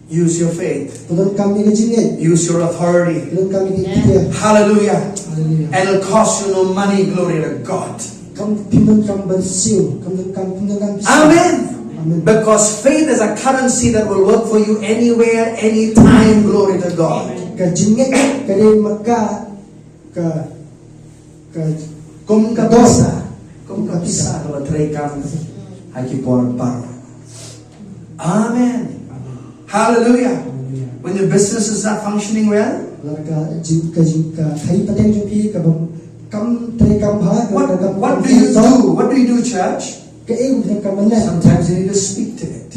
Use your faith. Pyndonkam ïa ka jingngeit. Use your authority. Pyndonkam ïa ka iktiar. Hallelujah. Hallelujah. And it'll cost you no money. Glory to God. Kam pyndonkam ban siew, kam donkam, pyndonkam siew. Amen. Amen. Because faith is a currency that will work for you anywhere, anytime. Glory to God. Ka jingngeit ka dei ma ka Ka, ka, kum ka pisa, kum ka pisa kaba trei kam ha ki por baroh. Amen. Hallelujah. When your business is not functioning well, lada ka jing, ka jing, ka khaïi pateng jong phi ka bym, kam trei kam bha, ka, what, ka, ka, what do you do? What do you do, church? Kaei ba phi donkam ban leh? Sometimes you need to speak to it.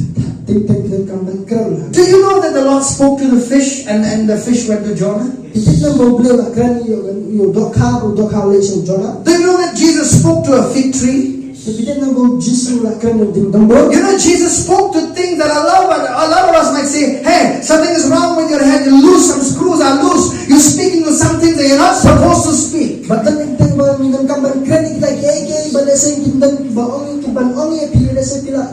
Teng teng phi donkam ban kren ha. Do you know that the Lord spoke to the fish and, and the fish went to Jonah? Phi tip ne em ba U Blei u la kren ïa u, ïa u dohkha, u dohkha u leit sha u Jonah? Do you know that Jesus spoke to a fig tree? Phi tip ne em ba U Jisu u la kren ïa u dieng dombur? You know, Jesus spoke to things that a lot of, a lot of us might say, "Hey, something is wrong with your head, you lose, some screws are loose." You're speaking to some things that you're not supposed to speak. Bad teng teng ba ngi donkam ban kren ïa kita kiei kiei ba lehse ngi donkam ban ong ïa phi, lehse phi la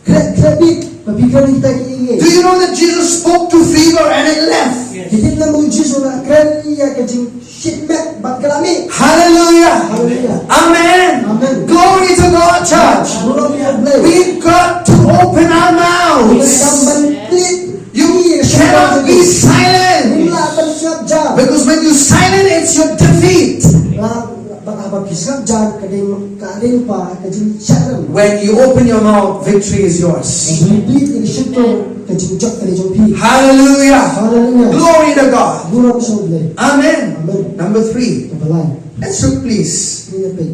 kren, kren bit ba phi kren ïa kita kiei kiei. Do you You know that Jesus spoke to fever and it left. Ki tip ne em ba U Jisu u la kren ïa ka jingshit met bad ka la mih. Hallelujah. Hallelujah. Amen. Amen. Glory to God, church. Burom ïa U Blei. We've got to open our mouths. Ngim dei ban klet. You cannot be silent. Ngim lah ban sngap jar. Because when you silent, it's your defeat. Ba, ba, ba, ba phi sngap jar ka dei, ka dei ba ka jingshah rem. When you open your mouth, victory is yours. Hynrei phi klet ïa ka shyntur, ka jingjop ka dei jong phi. Hallelujah. Hallelujah. Glory to God. Burom sha U Blei. Amen. Amen. Number three. Kaba lai. Let's look, please. Ngin ïa peit.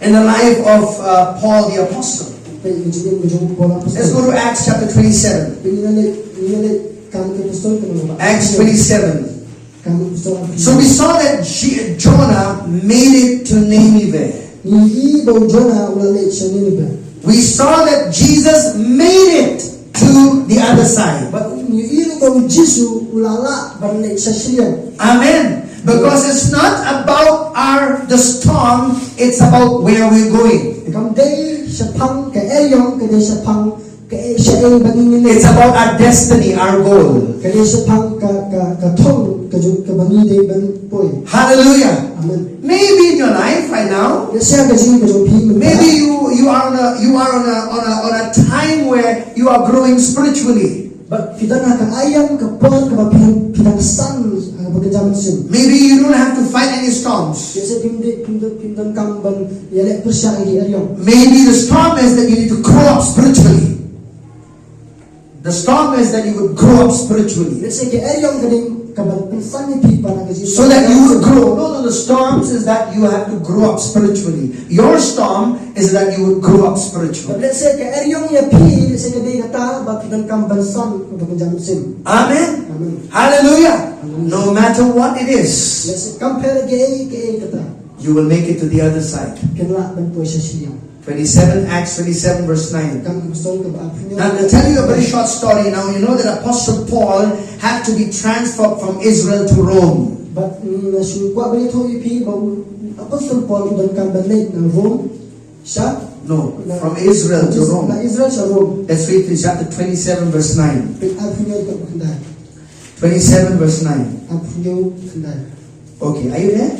In the life of, uh, Paul the Apostle. Peit ïa ka jingim ka jong u Paul Apostol. Let's go to Acts chapter twenty-seven. Peit ïa ka, ïa ka Kam ki Apostol kaba lai. Acts twenty-seven. Kam ki Apostol. So we saw that J-, Jonah made it to Nineveh. Ngi ïohi ba u Jonah u la leit sha Nineveh. We saw that Jesus made it to the other side. Bad ngi ïohi ruh ba u Jisu u la lah ban leit sha shiliang. Amen. Because it's not about our, the storm, it's about where we're going. Kam dei shaphang ka eriong, ka dei shaphang ka e-, shaei ba ngi leit. It's about our destiny, our goal. Ka dei shaphang ka, ka, ka thong, ka ju-, kaba ngi dei ban poi. Hallelujah. Amen. Maybe in your life right now, lehse ha ka jingim ka jong phi mynta, maybe you, you are on a, you are on a, on a, on a time where you are growing spiritually. Bad phi don ha ka aiom ka por kaba phi, phi dang san ha kaba kynja mynsiem. Maybe you don't have to fight any storms. Lehse phim dei, phim don, phim donkam ban ïaleh pyrshah ïa ki eriong. Maybe the storm is that you need to grow up spiritually. The storm is that you would grow up spiritually. Lehse ka eriong ka dei kaban pynsan ïa phi para ka jingim. So that you would grow. No, no, the storms is that you have to grow up spiritually. Your storm is that you would grow up spiritually. Lehse ka eriong ïa phi, lehse ka dei kata ba phi donkam ban san, ba phi donkam ban san. Amen. Amen. Hallelujah. Hallelujah. No matter what it is, lehse kam pher kaei kaei kata, you will make it to the other side. Phin lah ban poi sha shiliang. Twenty-seven, Acts twenty-seven, verse nine. Kam ki Apostol kaba arphew hynñiew. Now, to tell you a very short story, now you know that Apostle Paul had to be transferred from Israel to Rome. Bad, mm, nga shu kwah ban ïathuh ïa phi ba u Apostol Paul u donkam ban leit na Rome sha, no, na, from Israel to Rome. Na Israel sha Rome. Let's read in chapter twenty-seven, verse nine. Peit arphew hynñiew dkhot khyndai. Twenty-seven, verse nine. Arphew hynñiew khyndai. Okay, are you there?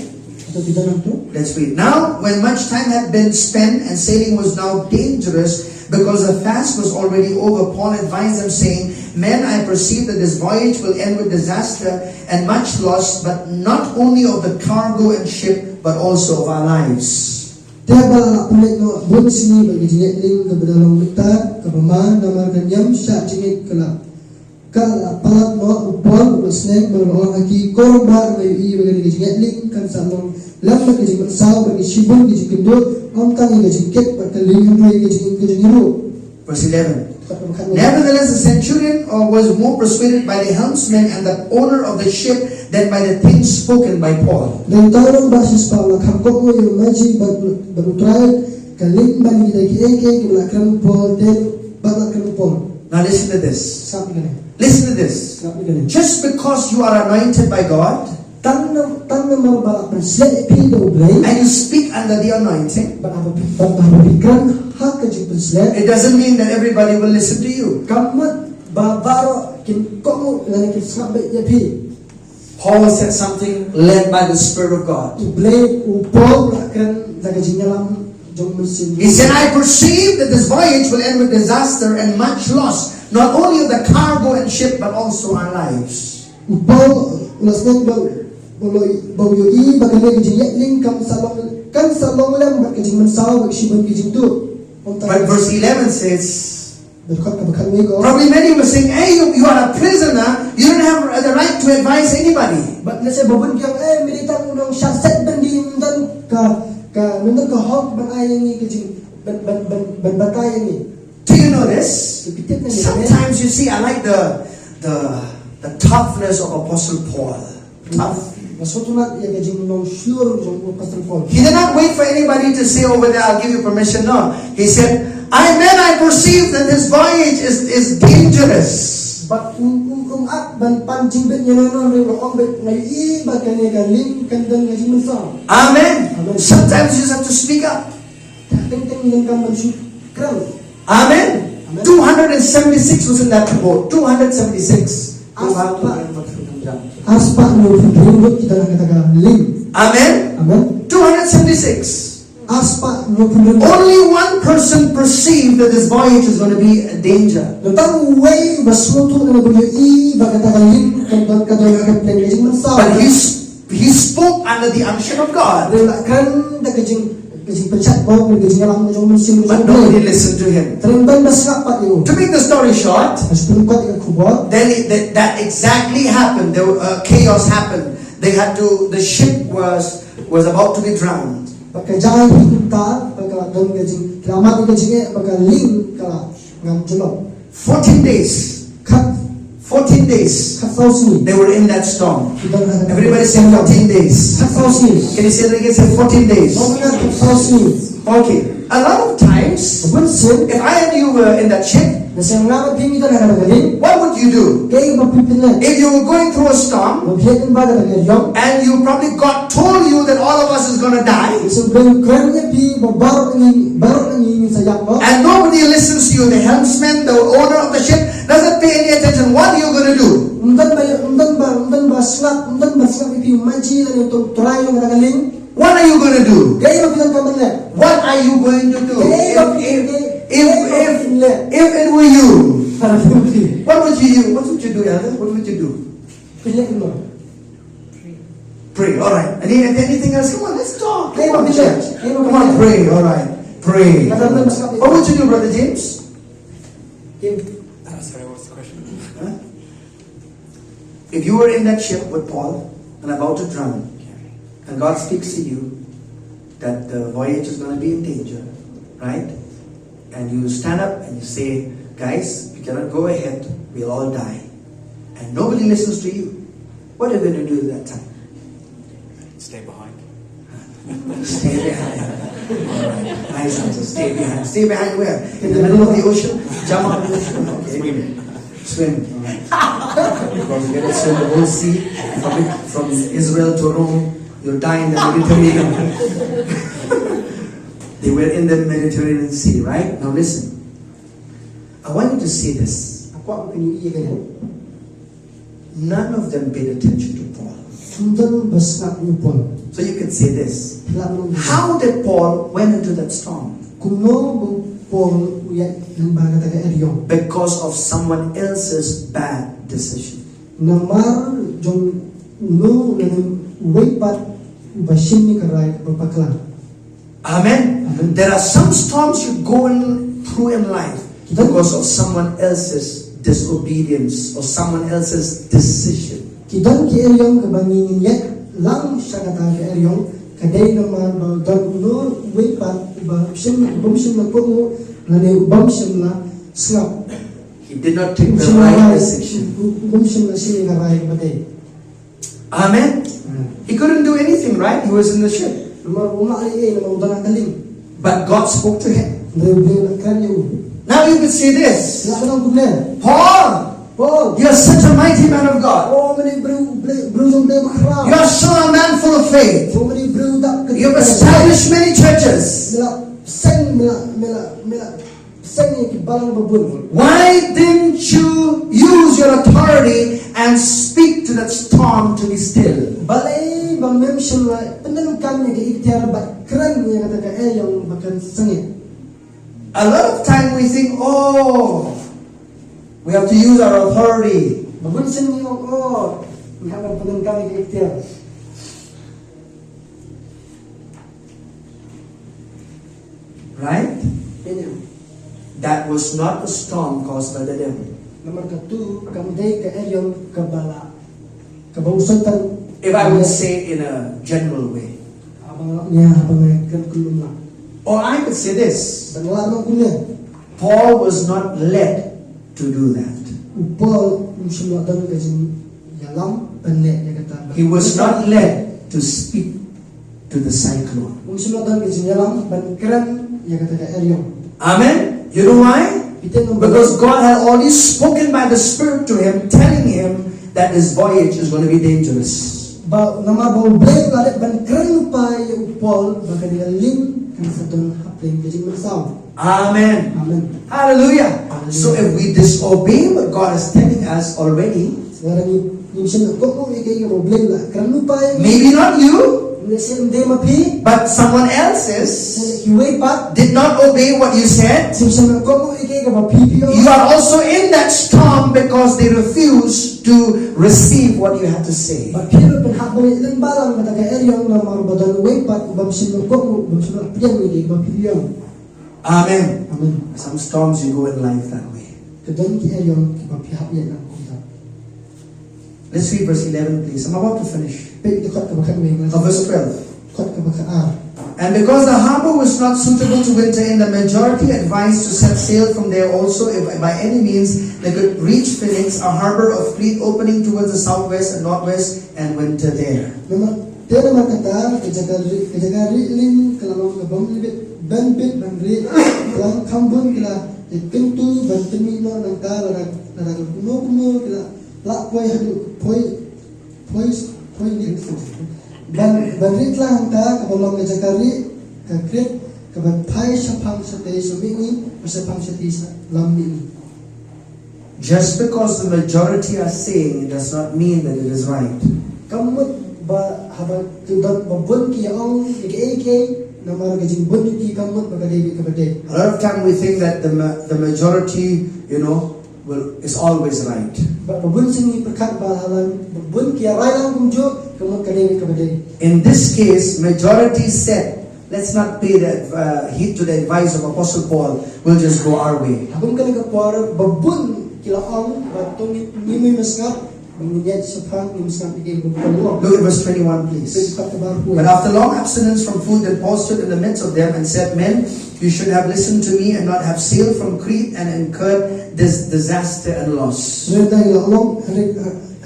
Hato phi don hangto? Let's read. Now, when much time had been spent and sailing was now dangerous, because the fast was already over, Paul advised them, saying, "Men, I perceive that this voyage will end with disaster and much loss, but not only of the cargo and ship, but also of our lives." Te haba la pynleit noh bun sngi bad ka jingïaid lieng kaba da long mynta kaba ma, namar ka niam shah jingngeit ka la Ka la palat noh, u Paul u la sneng bad u la ong ha ki, "Ko rangbah, nga ïohi ba kane ka jingïaid lieng kan sa long lem bad ka jingmynsaw bad ki shibun ki jingkynduh, ym tang ïa ka jingkit bad ka lieng, hynrei ka jingim ka jong ngi ruh." Verse eleven. Nevertheless, the centurion, uh, was more persuaded by the helmsman and the owner of the ship than by the things spoken by Paul. Hynrei uta u rangbah shispah u la kham kohnguh ïa u maji bad, bad u trai ka lieng ban ïa kita kiei kiei kiba la kren u Paul te, ba la kren u Paul. Now listen to this. Sngap ïa kane. Listen to this. Sngap ïa kane. Just because you are anointed by God, tang na, tang namar ba la pynsleh ïa phi da U Blei, and you speak under the anointing, bad haba phi, bad haba phi kren ha ka jingpynsleh, it doesn't mean that everybody will listen to you. Kam mut ba baroh kin kohnguh lane kin sngap beit ïa phi. Paul said something led by the Spirit of God. U Blei, u Paul u la kren da ka jingïalam jong u Mynsiem. He said, "I perceive that this voyage will end with disaster and much loss, not only of the cargo and ship, but also our lives." U Paul u la sneng ba, ba u la, ba u ïohi ba kane ka jingïaid lieng kan sa long, kan sa long lem bad ka jingmynsaw bad ka shibun ki jingduh. But verse eleven says, Dkhot kaba khatwei ka ong. Probably many were saying, "Hey, you, you are a prisoner. You don't have the right to advise anybody." Bad lehse ba bun ki ong, "Eh, me dei tang u nongshah set bynriew, ym don ka, ka, ym don ka hok ban ai ïa ngi ka jing, ban, ban, ban, ban batai ïa ngi." Do you know this? Phi tip ne em? Sometimes, you see, I like the, the, the toughness of Apostle Paul. Tough. Nga sngewtynnat ïa ka jinglong shlur jong u Apostol Paul. He did not wait for anybody to say over there, "I'll give you permission." No. He said, "I, men, I perceive that this voyage is, is dangerous." Bad um, um, um, ap ban pan jingbit ïa no no, hynrei u la ong beit, "Nga ïohi ba kane ka lieng kan don ka jingmynsaw." Amen. Amen. Sometimes you just have to speak up. Teng teng ngi donkam ban shu kren. Amen. Two hundred seventy-six was in that boat. Two hundred seventy-six. Arspah hynriewphew ngut ki don ha kata ka lieng. Amen. Amen. Two hundred seventy-six. Arspah hynriewphew ngut. Only one person perceived that this voyage is going to be a danger. Tang uwei ba sngewthuh, ba ïohi ba kata ka lieng ka don, ka don ka jingmynsaw. But he, s- he spoke under the unction of God. Hynrei u la kren da ka jing, ka jingpynshai bor, ka jingïalam jong u Mynsiem. But nobody listened to him. Hynrei ym don ba sngap pat ïa u. To make the story short, ha shu pynkut ïa ka khubor, then it, that, that exactly happened. There were, uh, chaos happened. They had to, the ship was, was about to be drowned. Bad ka jingeh hi kumta, bad ka la don ka jing, ka la mad ka jingeh, bad ka lieng ka la ngan jyllop. Fourteen days. Khat. Fourteen days. Khatsaw sngi. They were in that storm. Ki don ha kata. Everybody say fourteen days. Khatsaw sngi. Can you say that again? Say fourteen days. Khatsaw sngi. Okay. A lot of times, bun sien, if I and you were in that ship, lehse nga bad phi ngi don ha kata ka lieng, what would you do? Kaei ba phi pynleh? If you were going through a storm, ba phi ïaid lyngba kata ka eriong, and you probably, God told you that all of us is gonna die, lehse u Blei u kren ïa phi ba baroh ngi, baroh ngi ngin sa ïap noh. And nobody listens to you. The helmsman, the owner of the ship, doesn't pay any attention. What are you gonna do? Ym don ba, ym don ba, ym don ba sngap, ym don ba sngap ïa phi u maji lane u trai jong kata ka lieng. What are you going to do? Kaei ba phi donkam ban leh? What are you going to do? Kaei ba phi, if, kaei, if, kaei ba phi leh? If it were you, what would you, what would you do, elder? What would you do? Phi leh kumno? Pray. All right. Any, anything else? Come on, let's talk. Kaei ba phi leh? Come on, church. Kaei ba phi leh? Come on, pray. All right. Pray. Kata ba phi leh? What would you do, Brother James? Kim. Uh, sorry, what's the question? Huh? If you were in that ship with Paul and about to drown, and God speaks to you that the voyage is gonna be in danger, right? And you stand up and you say, "Guys, we cannot go ahead, we'll all die." And nobody listens to you. What are you gonna do at that time? Stay behind. Stay behind. All right. Nice answer. Stay behind. Stay behind where? In the middle of the ocean? Jump out of the ocean? Okay. Swim. Swim. All right. Because you gotta swim the whole sea from, from Israel to Rome. You'll die in the Mediterranean. They were in the Mediterranean Sea, right? Now listen. I want you to see this. Nga kwah ba phin ïohi ïa kane. None of them paid attention to Paul. Ym don ba sngap ïa u Paul. So you can say this. Phi lah ban ong. How did Paul went into that storm? Kumno ba u Paul u ïaid lyngba kata ka eriong? Because of someone else's bad decision. Namar jong uno lane uwei pat uba shim ïa ka rai kaba bakla. Amen. Amen. There are some storms you go in through in life because of someone else's disobedience or someone else's decision. Ki don ki eriong kiba ngi ngin ïaid lang sha kata ka eriong, ka dei namar ba don uno uwei pat uba shim, bym shym la kohnguh lane bym shym la sngap. He did not take the right decision. Bym shym la shim ïa ka rai kaba dei. Amen. Amen. He couldn't do anything, right? He was in the ship. Namar um lah leh ei ei namar u don ha ka lieng. But God spoke to him. Hynrei u Blei u la kren ïa u. Now you could say this. Phi lah ban ong kumne. Paul, Paul, you are such a mighty man of God. Oh, me dei briew, briew, briew jong u Blei bakhraw. You are so a man full of faith. Oh, me dei briew dap ka. You have established many churches. Me la seng, me la, me la, me la seng ïa ki balang ba bun. Why didn't you use your authority and speak to that storm to be still? Balei ba mem shym la pyndonkam ïa ka iktiar bad kren ïa kata ka eriong ba kan sangeh? A lot of time we think, "Oh, we have to use our authority." Ba bun sien ngi ong, "Oh, ngi hap ban pyndonkam ïa ka iktiar." Right? Ïa, ïa. That was not a storm caused by the devil. Namar katu kam dei ka eriong kaba la, kaba u Soitan. If I would say in a general way. Haba nga, ïa, haba nga kren kyllum lang. Or I could say this. Bad nga lah ban ong kumne. Paul was not led to do that. U Paul um shym la don ka jingïalam ban leh ïa kata. He was not led to speak to the cyclone. Um shym la don ka jingïalam ban kren ïa kata ka eriong. Amen. You know why? Phi tip namar. Because God had already spoken by the Spirit to him, telling him that this voyage is gonna be dangerous. Ba namar ba U Blei u la dep ban kren lypa ïa u Paul ba kane ka lieng kan sa don hapdeng ka jingmynsaw. Amen. Amen. Hallelujah. Hallelujah. So if we disobey what God is telling us already, lada ngi, ngim shym la kohnguh ïa kaei kaba U Blei u la kren lypa ïa ngi, maybe not you, lehse ym dei ma phi, but someone else is, lehse kiwei pat, did not obey what you said, ngim shym la kohnguh ïa kaei kaba phi phi ong, you are also in that storm because they refuse to receive what you have to say. Bad phi ruh phin hap ban ïaid lyngba lang kata ka eriong namar ba don uwei pat u bym shym la kohnguh, u bym shym la pdiang ïa kaei kaba phi ong. Amen. Amen. Some storms you go in life that way. Ka don ki eriong kiba phi hap ïaid lang kumta. Let's read verse eleven, please. I'm about to finish. Peit dkhot kaba khatwei. Oh, verse twelve. Dkhot kaba khatar. And because the harbor was not suitable to winter in, the majority advised to set sail from there also, if by any means they could reach Phoenix, a harbor of Crete opening towards the southwest and northwest, and winter there. Namar, te namar kata, ka jaka rieh, ka jaka rieh lieng ka la long ka bym bit, bym bit ban rieh, ka la kham bun, ka la ïakyntu ban pynmih noh nangta, lada, lada ka kumno kumno, ka la lah poi haduh, poi, poi, poi ni. Ban, ban rieh lang hangta, kaba long ka jaka rieh ka Krit, kaba phai shaphang shatei sha mihngi, bad shaphang shatei sha lam mihngi. Just because the majority are saying, it does not mean that it is right. Kam mut ba haba ki don ba bun ki ong ïa kaei kaei namar ka jingbun jong ki, kam mut ba ka dei kaba dei. A lot of time we think that the ma-, the majority, you know, will, is always right. Ba, ba bun sien ngi pyrkhat ba lada ba bun ki ïa rai lang kumjuh, kam mut ka dei kaba dei. In this case, majority said, "Let's not pay the, uh, heed to the advice of Apostle Paul. We'll just go our way." Ha kum kane ka por ba bun ki la ong ba to ngin, ngin ym sngap, ngin ïaid shaphang, ngin ym sngap ïa kaei ba Paul u ong. Look at verse twenty-one, please. Peit dkhot kaba arphew wei. But after long abstinence from food, then Paul stood in the midst of them and said, "Men, you should have listened to me and not have sailed from Crete and incurred this disaster and loss." Hynrei ynda ki la long, hynrei,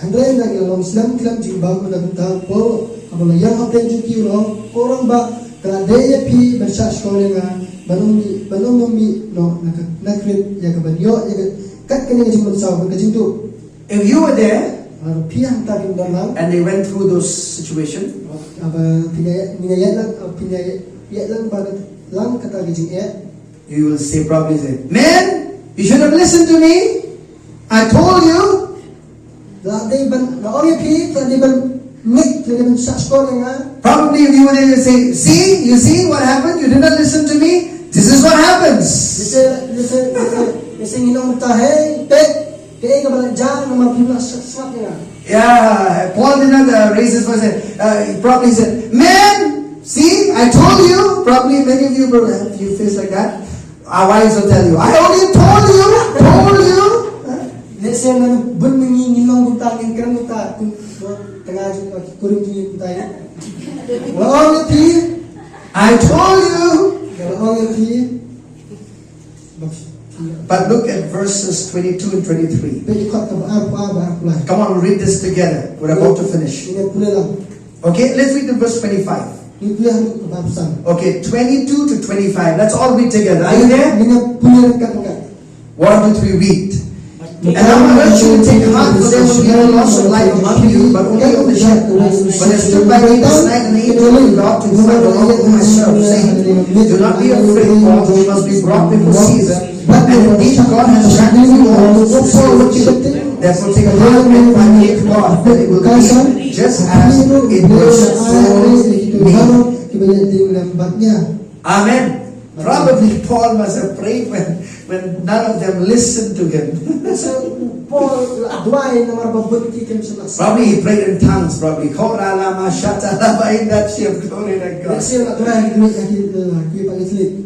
hynrei ynda ki la long slem khlem jingbam na ka bynta u Paul, haba la ïam hapdeng jong ki, u la ong, "Ko rangbah, ka la dei ïa phi ban shah shkor ïa nga, ban ym mih, ban ym mih noh na ka, na Krit, ïa ka ban ïoh ïa ka, kat kane ka jingmynsaw bad ka jingduh." If you were there, lada phi hangta phim don lang, and they went through those situations, haba phin ïa, phin ïa ïaid lang, phin ïa ïaid lang bad lang kata ka jingeh, you will say, probably say, "Men, you should have listened to me. I told you." La dei ban, la ong ïa phi, la dei ban ngeit, la dei ban shah shkor ïa nga. Probably if you were there, you say, "See, you see what happened? You did not listen to me. This is what happens." Lehse, lehse, lehse, lehse ngin ong mynta, "Hei, peit, kaei kaba la jia namar phim la sngap, sngap ïa nga." Yeah, Paul did not, uh, raise his voice. Uh, he probably said, "Men, see, I told you." Probably many of you will have you face like that. Our wives will tell you, "I only told you, told you." Huh? Lehse ngan bun mynta ngin long kumta, ngin kren kumta, kum, tang jong ki kurim jong ngi kumta ïa. Well, only, "I told you." Well, only. But look at verses twenty-two and twenty-three. Peit dkhot kaba arphew ar bad arphew lai. Come on, we'll read this together. We're about to finish. Ngin pule lang. Okay, let's read the verse twenty-five. Ngin pule haduh kaba arphew san. Okay, twenty-two to twenty-five. Let's all read together. Are you there? Ngin pule ryngkat ryngkat. One, two, three, read. And now I urge you to take heart, for there will be no loss of life among you, but only of the ship. For there stood by me this night an angel of God to inform the Lord whom I serve, saying, "Do not be afraid, Paul, you must be brought before Caesar, and indeed God has granted you all to do what you." Therefore take heart, men, for I believe God, that it will be just as it was told me. Amen. Probably Paul must have prayed when, when none of them listened to him. Lehse u Paul u la duwai namar ba bun ki kim sngap. Probably he prayed in tongues, probably. Kora lama shata lama in that ship. Glory to God. Lehse u la duwai ha ki, ha ki, ha ki, ha ki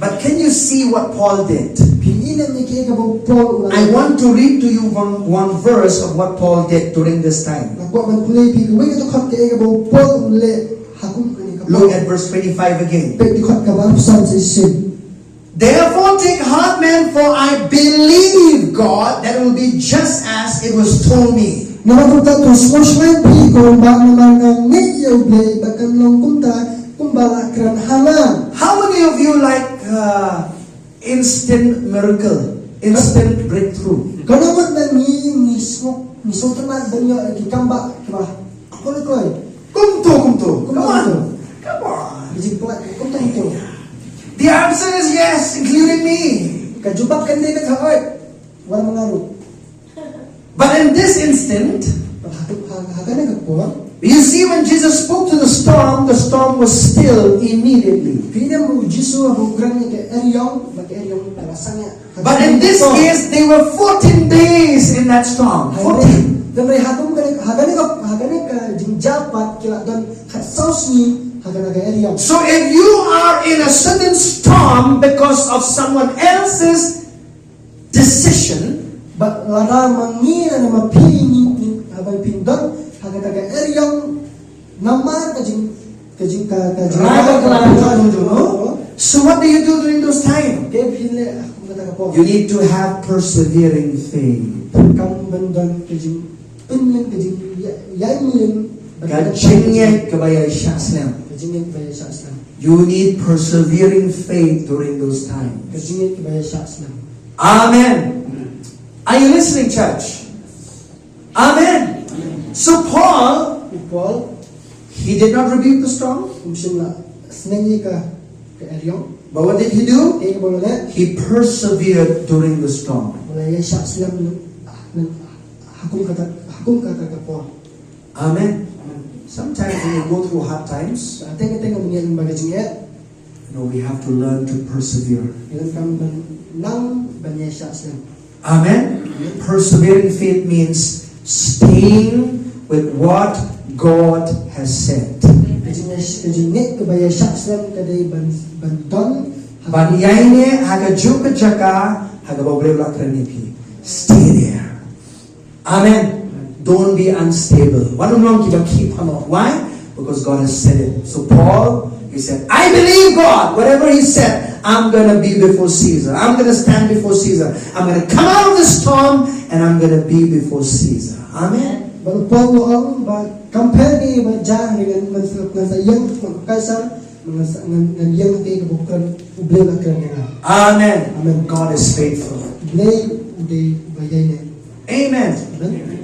But can you see what Paul did? Phi i ne em ïa kaei kaba u Paul u la. I want to read to you one, one verse of what Paul did during this time. Nga kwah ban pule ïa phi kawei ka dkhot kaei kaba u Paul u leh ha kum kane ka por. Look at verse twenty-five again. Peit dkhot kaba arphew san sa shisien. Therefore take heart, men, for I believe God, that it will be just as it was told me. Namar kumta to sngewsynei phi ko rangbah, namar nga ngeit ïa U Blei ba kan long kumta kumba la kren ha nga. How many of you like, uh, instant miracle, instant breakthrough? Katno ngut na ngi ngi sngew, ngi sngewtynnat ban ïoh ki kambah kiba Kol kloi. Kumto, kumto. Kumto, kumto. Come on. Ka jingpyllait kumto, kumto. The answer is yes, including me. Ka jubab kan dei, ka hoi. Wat la ma nga ruh. But in this instant, ha, ha, ha kane ka por, you see, when Jesus spoke to the storm, the storm was still immediately. Phi ïohi ba u Jisu haba u kren ïa ka eriong, ba ka eriong ka la sangeh. But in this case, they were fourteen days in that storm. Fourteen. Hynrei ha kum kane, ha kane ka, ha kane ka jingjia pat ki la don khatsaw sngi ha kane ka eriong. So if you are in a certain storm because of someone else's decision, ba lada ma ngi, lada ma phi ngi, ngi, haba phi don ha kata ka eriong namar ka jing, ka jing, ka, ka jingrai bakla jong no. So what do you do during those times? Kaei phi leh ha kum kata ka por? You need to have persevering faith. Kam ban don ka jing pynmlien, ka jing ïa, ïa mlien. Ka jingngeit kaba ïaishah slem. Ka jingngeit kaba ïaishah slem. You need persevering faith during those times. Ka jingngeit kaba ïaishah slem. Amen. Are you listening, church? Amen. So Paul, Paul, he did not rebuke the storm. Um shym la sneng ïa ka, ka eriong. But what did he do? Kaei kaba u la leh? He persevered during the storm. U la ïaishah slem lem, lem, ha kum kata, ha kum kata ka por. Amen. Amen. Sometimes when you go through hard times, Katei katei nga mynta ba ka jingeh, you know, we have to learn to persevere. Ngi donkam ban nang ban ïaishah slem. Amen. Amen. Persevering faith means staying with what God has said. Ka jing, ka jingngeit kaba ïaishah slem ka dei ban, ban don, ban ïaineh ha kajuh ka jaka ha kaba U Blei u la kren ïa phi. Stay there. Amen. Don't be unstable. Wat nym long kiba khih phanot. Why? Because God has said it. So Paul, he said, "I believe God. Whatever he said, I'm gonna be before Caesar. I'm gonna stand before Caesar. I'm gonna come out of this storm and I'm gonna be before Caesar." Amen. Bad u Paul u ong ba kam pher kaei ba jia, ngan, ngan sa, ngan sa ïeng ha Kaisar, ngan sa, ngan, ngan ïeng ha kaei kaba U Blei u la kren ïa nga. Amen. Amen. God is faithful. U Blei u dei uba ïaineh. Amen. Amen.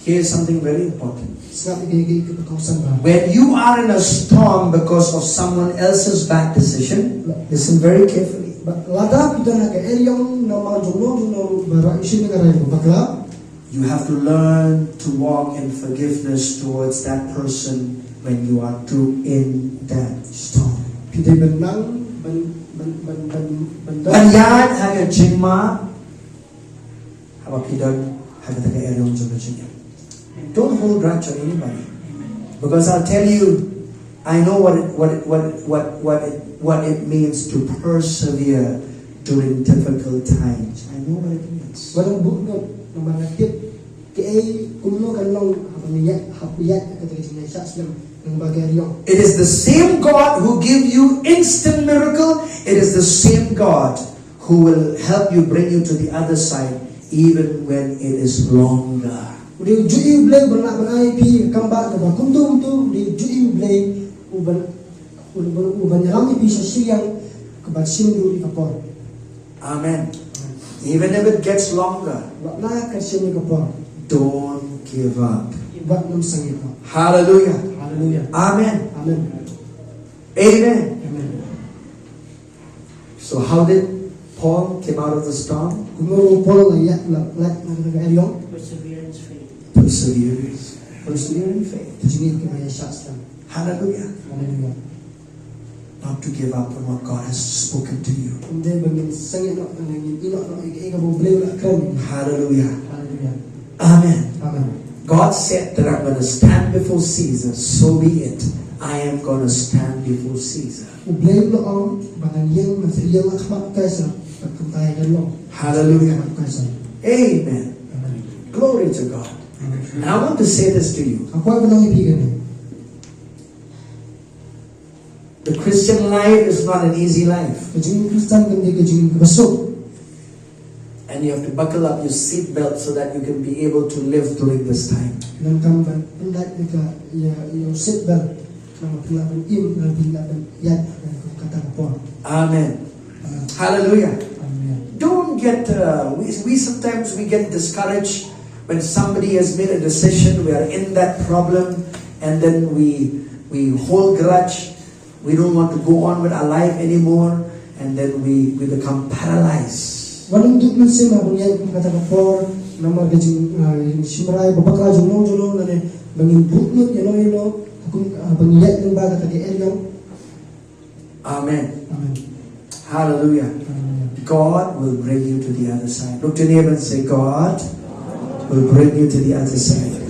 Here's something very important. Sngap ïa kaei kaba kongsan bha. When you are in a storm because of someone else's bad decision, listen very carefully. Ba lada phi don ha ka eriong namar jong no jong no ruh ba la shim ïa ka rai ba bakla, you have to learn to walk in forgiveness towards that person when you are through in that storm. Phi dei ban nang ban, ban, ban, ban, ban, ban ïaid ha ka jingma haba phi don ha kata ka eriong jong ka jingim. Don't hold grudge on anybody. Because I'll tell you, I know what it, what it, what it, what, what it, what it means to persevere during difficult times. I know what it means. Wat nym bud noh, namar nga tip kaei kumno kan long haba ngi ïaid, haba ïaid ha kata ka jingïaishah slem, nang ba ka eriong. It is the same God who give you instant miracle. It is the same God who will help you, bring you to the other side, even when it is longer. U dei u juh ïa U Blei uban lah ban ai ïa phi kam ba, kaba kumto kumto, u dei u juh ïa U Blei uban, uban, uban ïalam ïa phi sha shiliang kaba shim ruh ïa ka por. Amen. Even if it gets longer, wat la ka shim ïa ka por, don't give up. Wat nym sangeh noh. Hallelujah. Hallelujah. Amen. Amen. Amen. Amen. So how did Paul came out of the storm? Kumno u Paul u la ïaid, u la lait na ka eriong? Perseverance, faith. Perseverance. Persevering faith. Jingngeit kaba ïaishah slem. Hallelujah. Hallelujah. Not to give up on what God has spoken to you. Ym dei ba ngin sangeh noh, ngin ïehnoh noh ïa kaei kaba U Blei u la kren. Hallelujah. Hallelujah. Amen. Amen. God said that I'm gonna stand before Caesar, so be it. I am gonna stand before Caesar. U Blei u la ong ba ngan ïeng, ngan sa ïeng ha khmat u Kaisar, bad kumta kan long. Hallelujah. Khmat u Kaisar. Amen. Amen. Glory to God. Amen. Now I want to say this to you. Nga kwah ban ong ïa phi kane. The Christian life is not an easy life. Ka jingim Khristan kam dei ka jingim kaba suk. And you have to buckle up your seat belt so that you can be able to live during this time. Nang kam ban pyndait ïa ka, ïa, ïa u seat belt. Nang pynlait ban im, nang pynlait ban ïaid, nang kum kata ka por. Amen. Amen. Hallelujah. Amen. Don't get, uh, we, we sometimes we get discouraged When somebody has made a decision, we are in that problem, and then we we hold grudge. We don't want to go on with our life anymore, and then we we become paralyzed. Wat nym duh mynsiem ha ba ngi ïaid kum kata ka por, namar ka jing, ah, jingshim rai ba bakla jonglong jonglong, lane ba ngin bud lut ïano ïano, ha kum, ah, ba ngi ïaid lyngba kata ka eriong. Amen. Amen. Hallelujah. Hallelujah. God will bring you to the other side. Look to your neighbor and say, "God will bring you to the other side."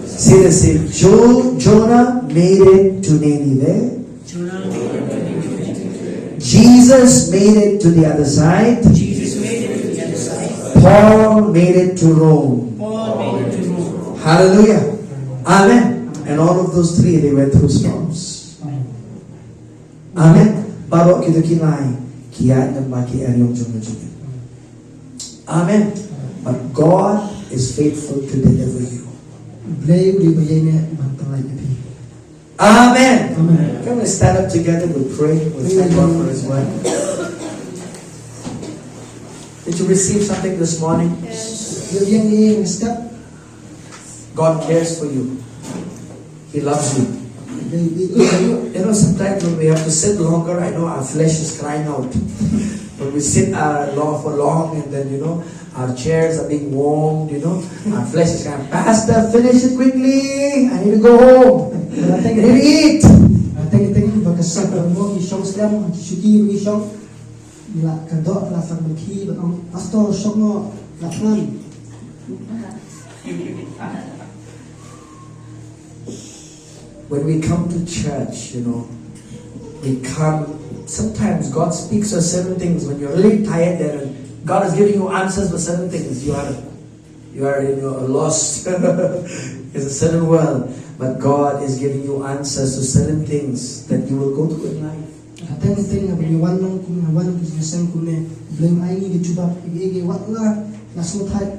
Say the same. Jo- Jonah made it to Nineveh. Jesus made it to the other side. Paul made it to Rome. Hallelujah. Amen. And all of those three, they went through storms. Amen. Baroh kito ki lai ki ïaid lyngba ki eriong jong ka jingim. Amen. But God is faithful to deliver you. Blei u dei ba ïaineh ban pyllait ïa phi. Amen. Amen. Can we stand up together? We'll pray. We'll thank God for His word. Did you receive something this morning? Yes. Ïa ïa ngi step. God cares for you. He loves you. You know, sometimes when we have to sit longer, I know our flesh is crying out. When we sit uh, long for long, and then, you know, our chairs are being warmed, you know, our flesh is crying, "Pastor, finish it quickly. I need to go home. I need to eat." Teng teng ba ka sat ba mo ngi shong slem, ngi shuki ngi shong. Ngi la ka doh la san ba ki ba ong, "Pastor, shong noh, la thngan." When we come to church, you know, we come. Sometimes God speaks of certain things when you're really tired there, and God is giving you answers for certain things. You are, you are in your lost. It's a certain world, but God is giving you answers to certain things that you will go through in life. Ka teng teng ba ngi wan long kum ngi wan ki jingïaseng kumne, Blei ai ngi ki jubab ïa ki wat la la sngewthuh.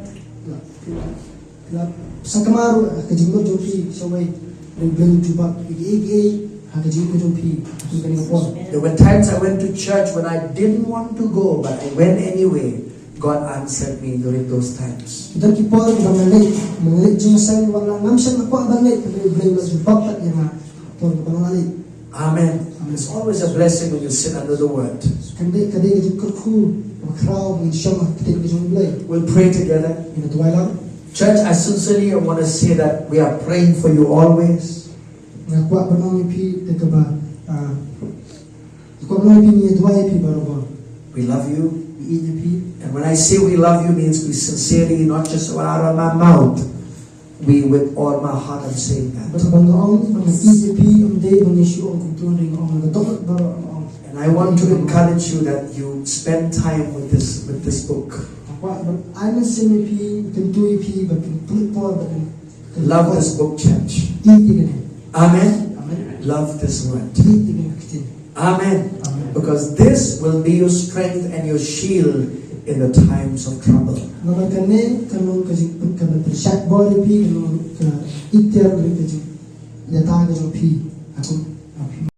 La sakma ruh ka jingmut jong phi shawei, Blei jubab ïa ki ha ka jingmut jong phi. There were times I went to church when I didn't want to go, but I went anyway. God answered me during those times. Ki don ki por ba nga leit, ba nga leit jingïaseng, ba nga ngam shym la kwah ban leit, Blei u la jubab pat ïa nga por ba nga la leit. Amen. It's always a blessing when you sit under the word. Ka dei, ka dei ka jingkyrkhu ba khraw ba ngin shong ha ka ktien ka jong U Blei. We'll pray together. Ngin duwai lang. Church, I sincerely want to say that we are praying for you always. Nga kwah ban ong ïa phi te kaba, ah, nga kwah ban ong ïa phi, ngi duwai ïa phi baroh. We love you. Ngi ïeit ïa phi. And when I say we love you means we sincerely, not just out of my mouth. We, with all my heart, I'm saying that. Bad ba nga ong ba nga ïeit ïa phi, ym dei ba nga shu ong kumto, nga ong na ka dohnud baroh nga ong. And I want to encourage you that you spend time with this, with this book. Nga kwah ban ai mynsiem ïa phi, kyntu ïa phi ba phin pynlut por bad Love this book, church. Ïeit ïa kane. Amen. Amen. Love this word. Ïeit ïa kane ka ktien. Amen. Amen. Because this will be your strength and your shield in the times of trouble. Namar kane kan long ka jing, kan pynshait bor ïa phi, kan long ka ïeid tiar, ka jing, ïa ka jong phi. Aku, aku.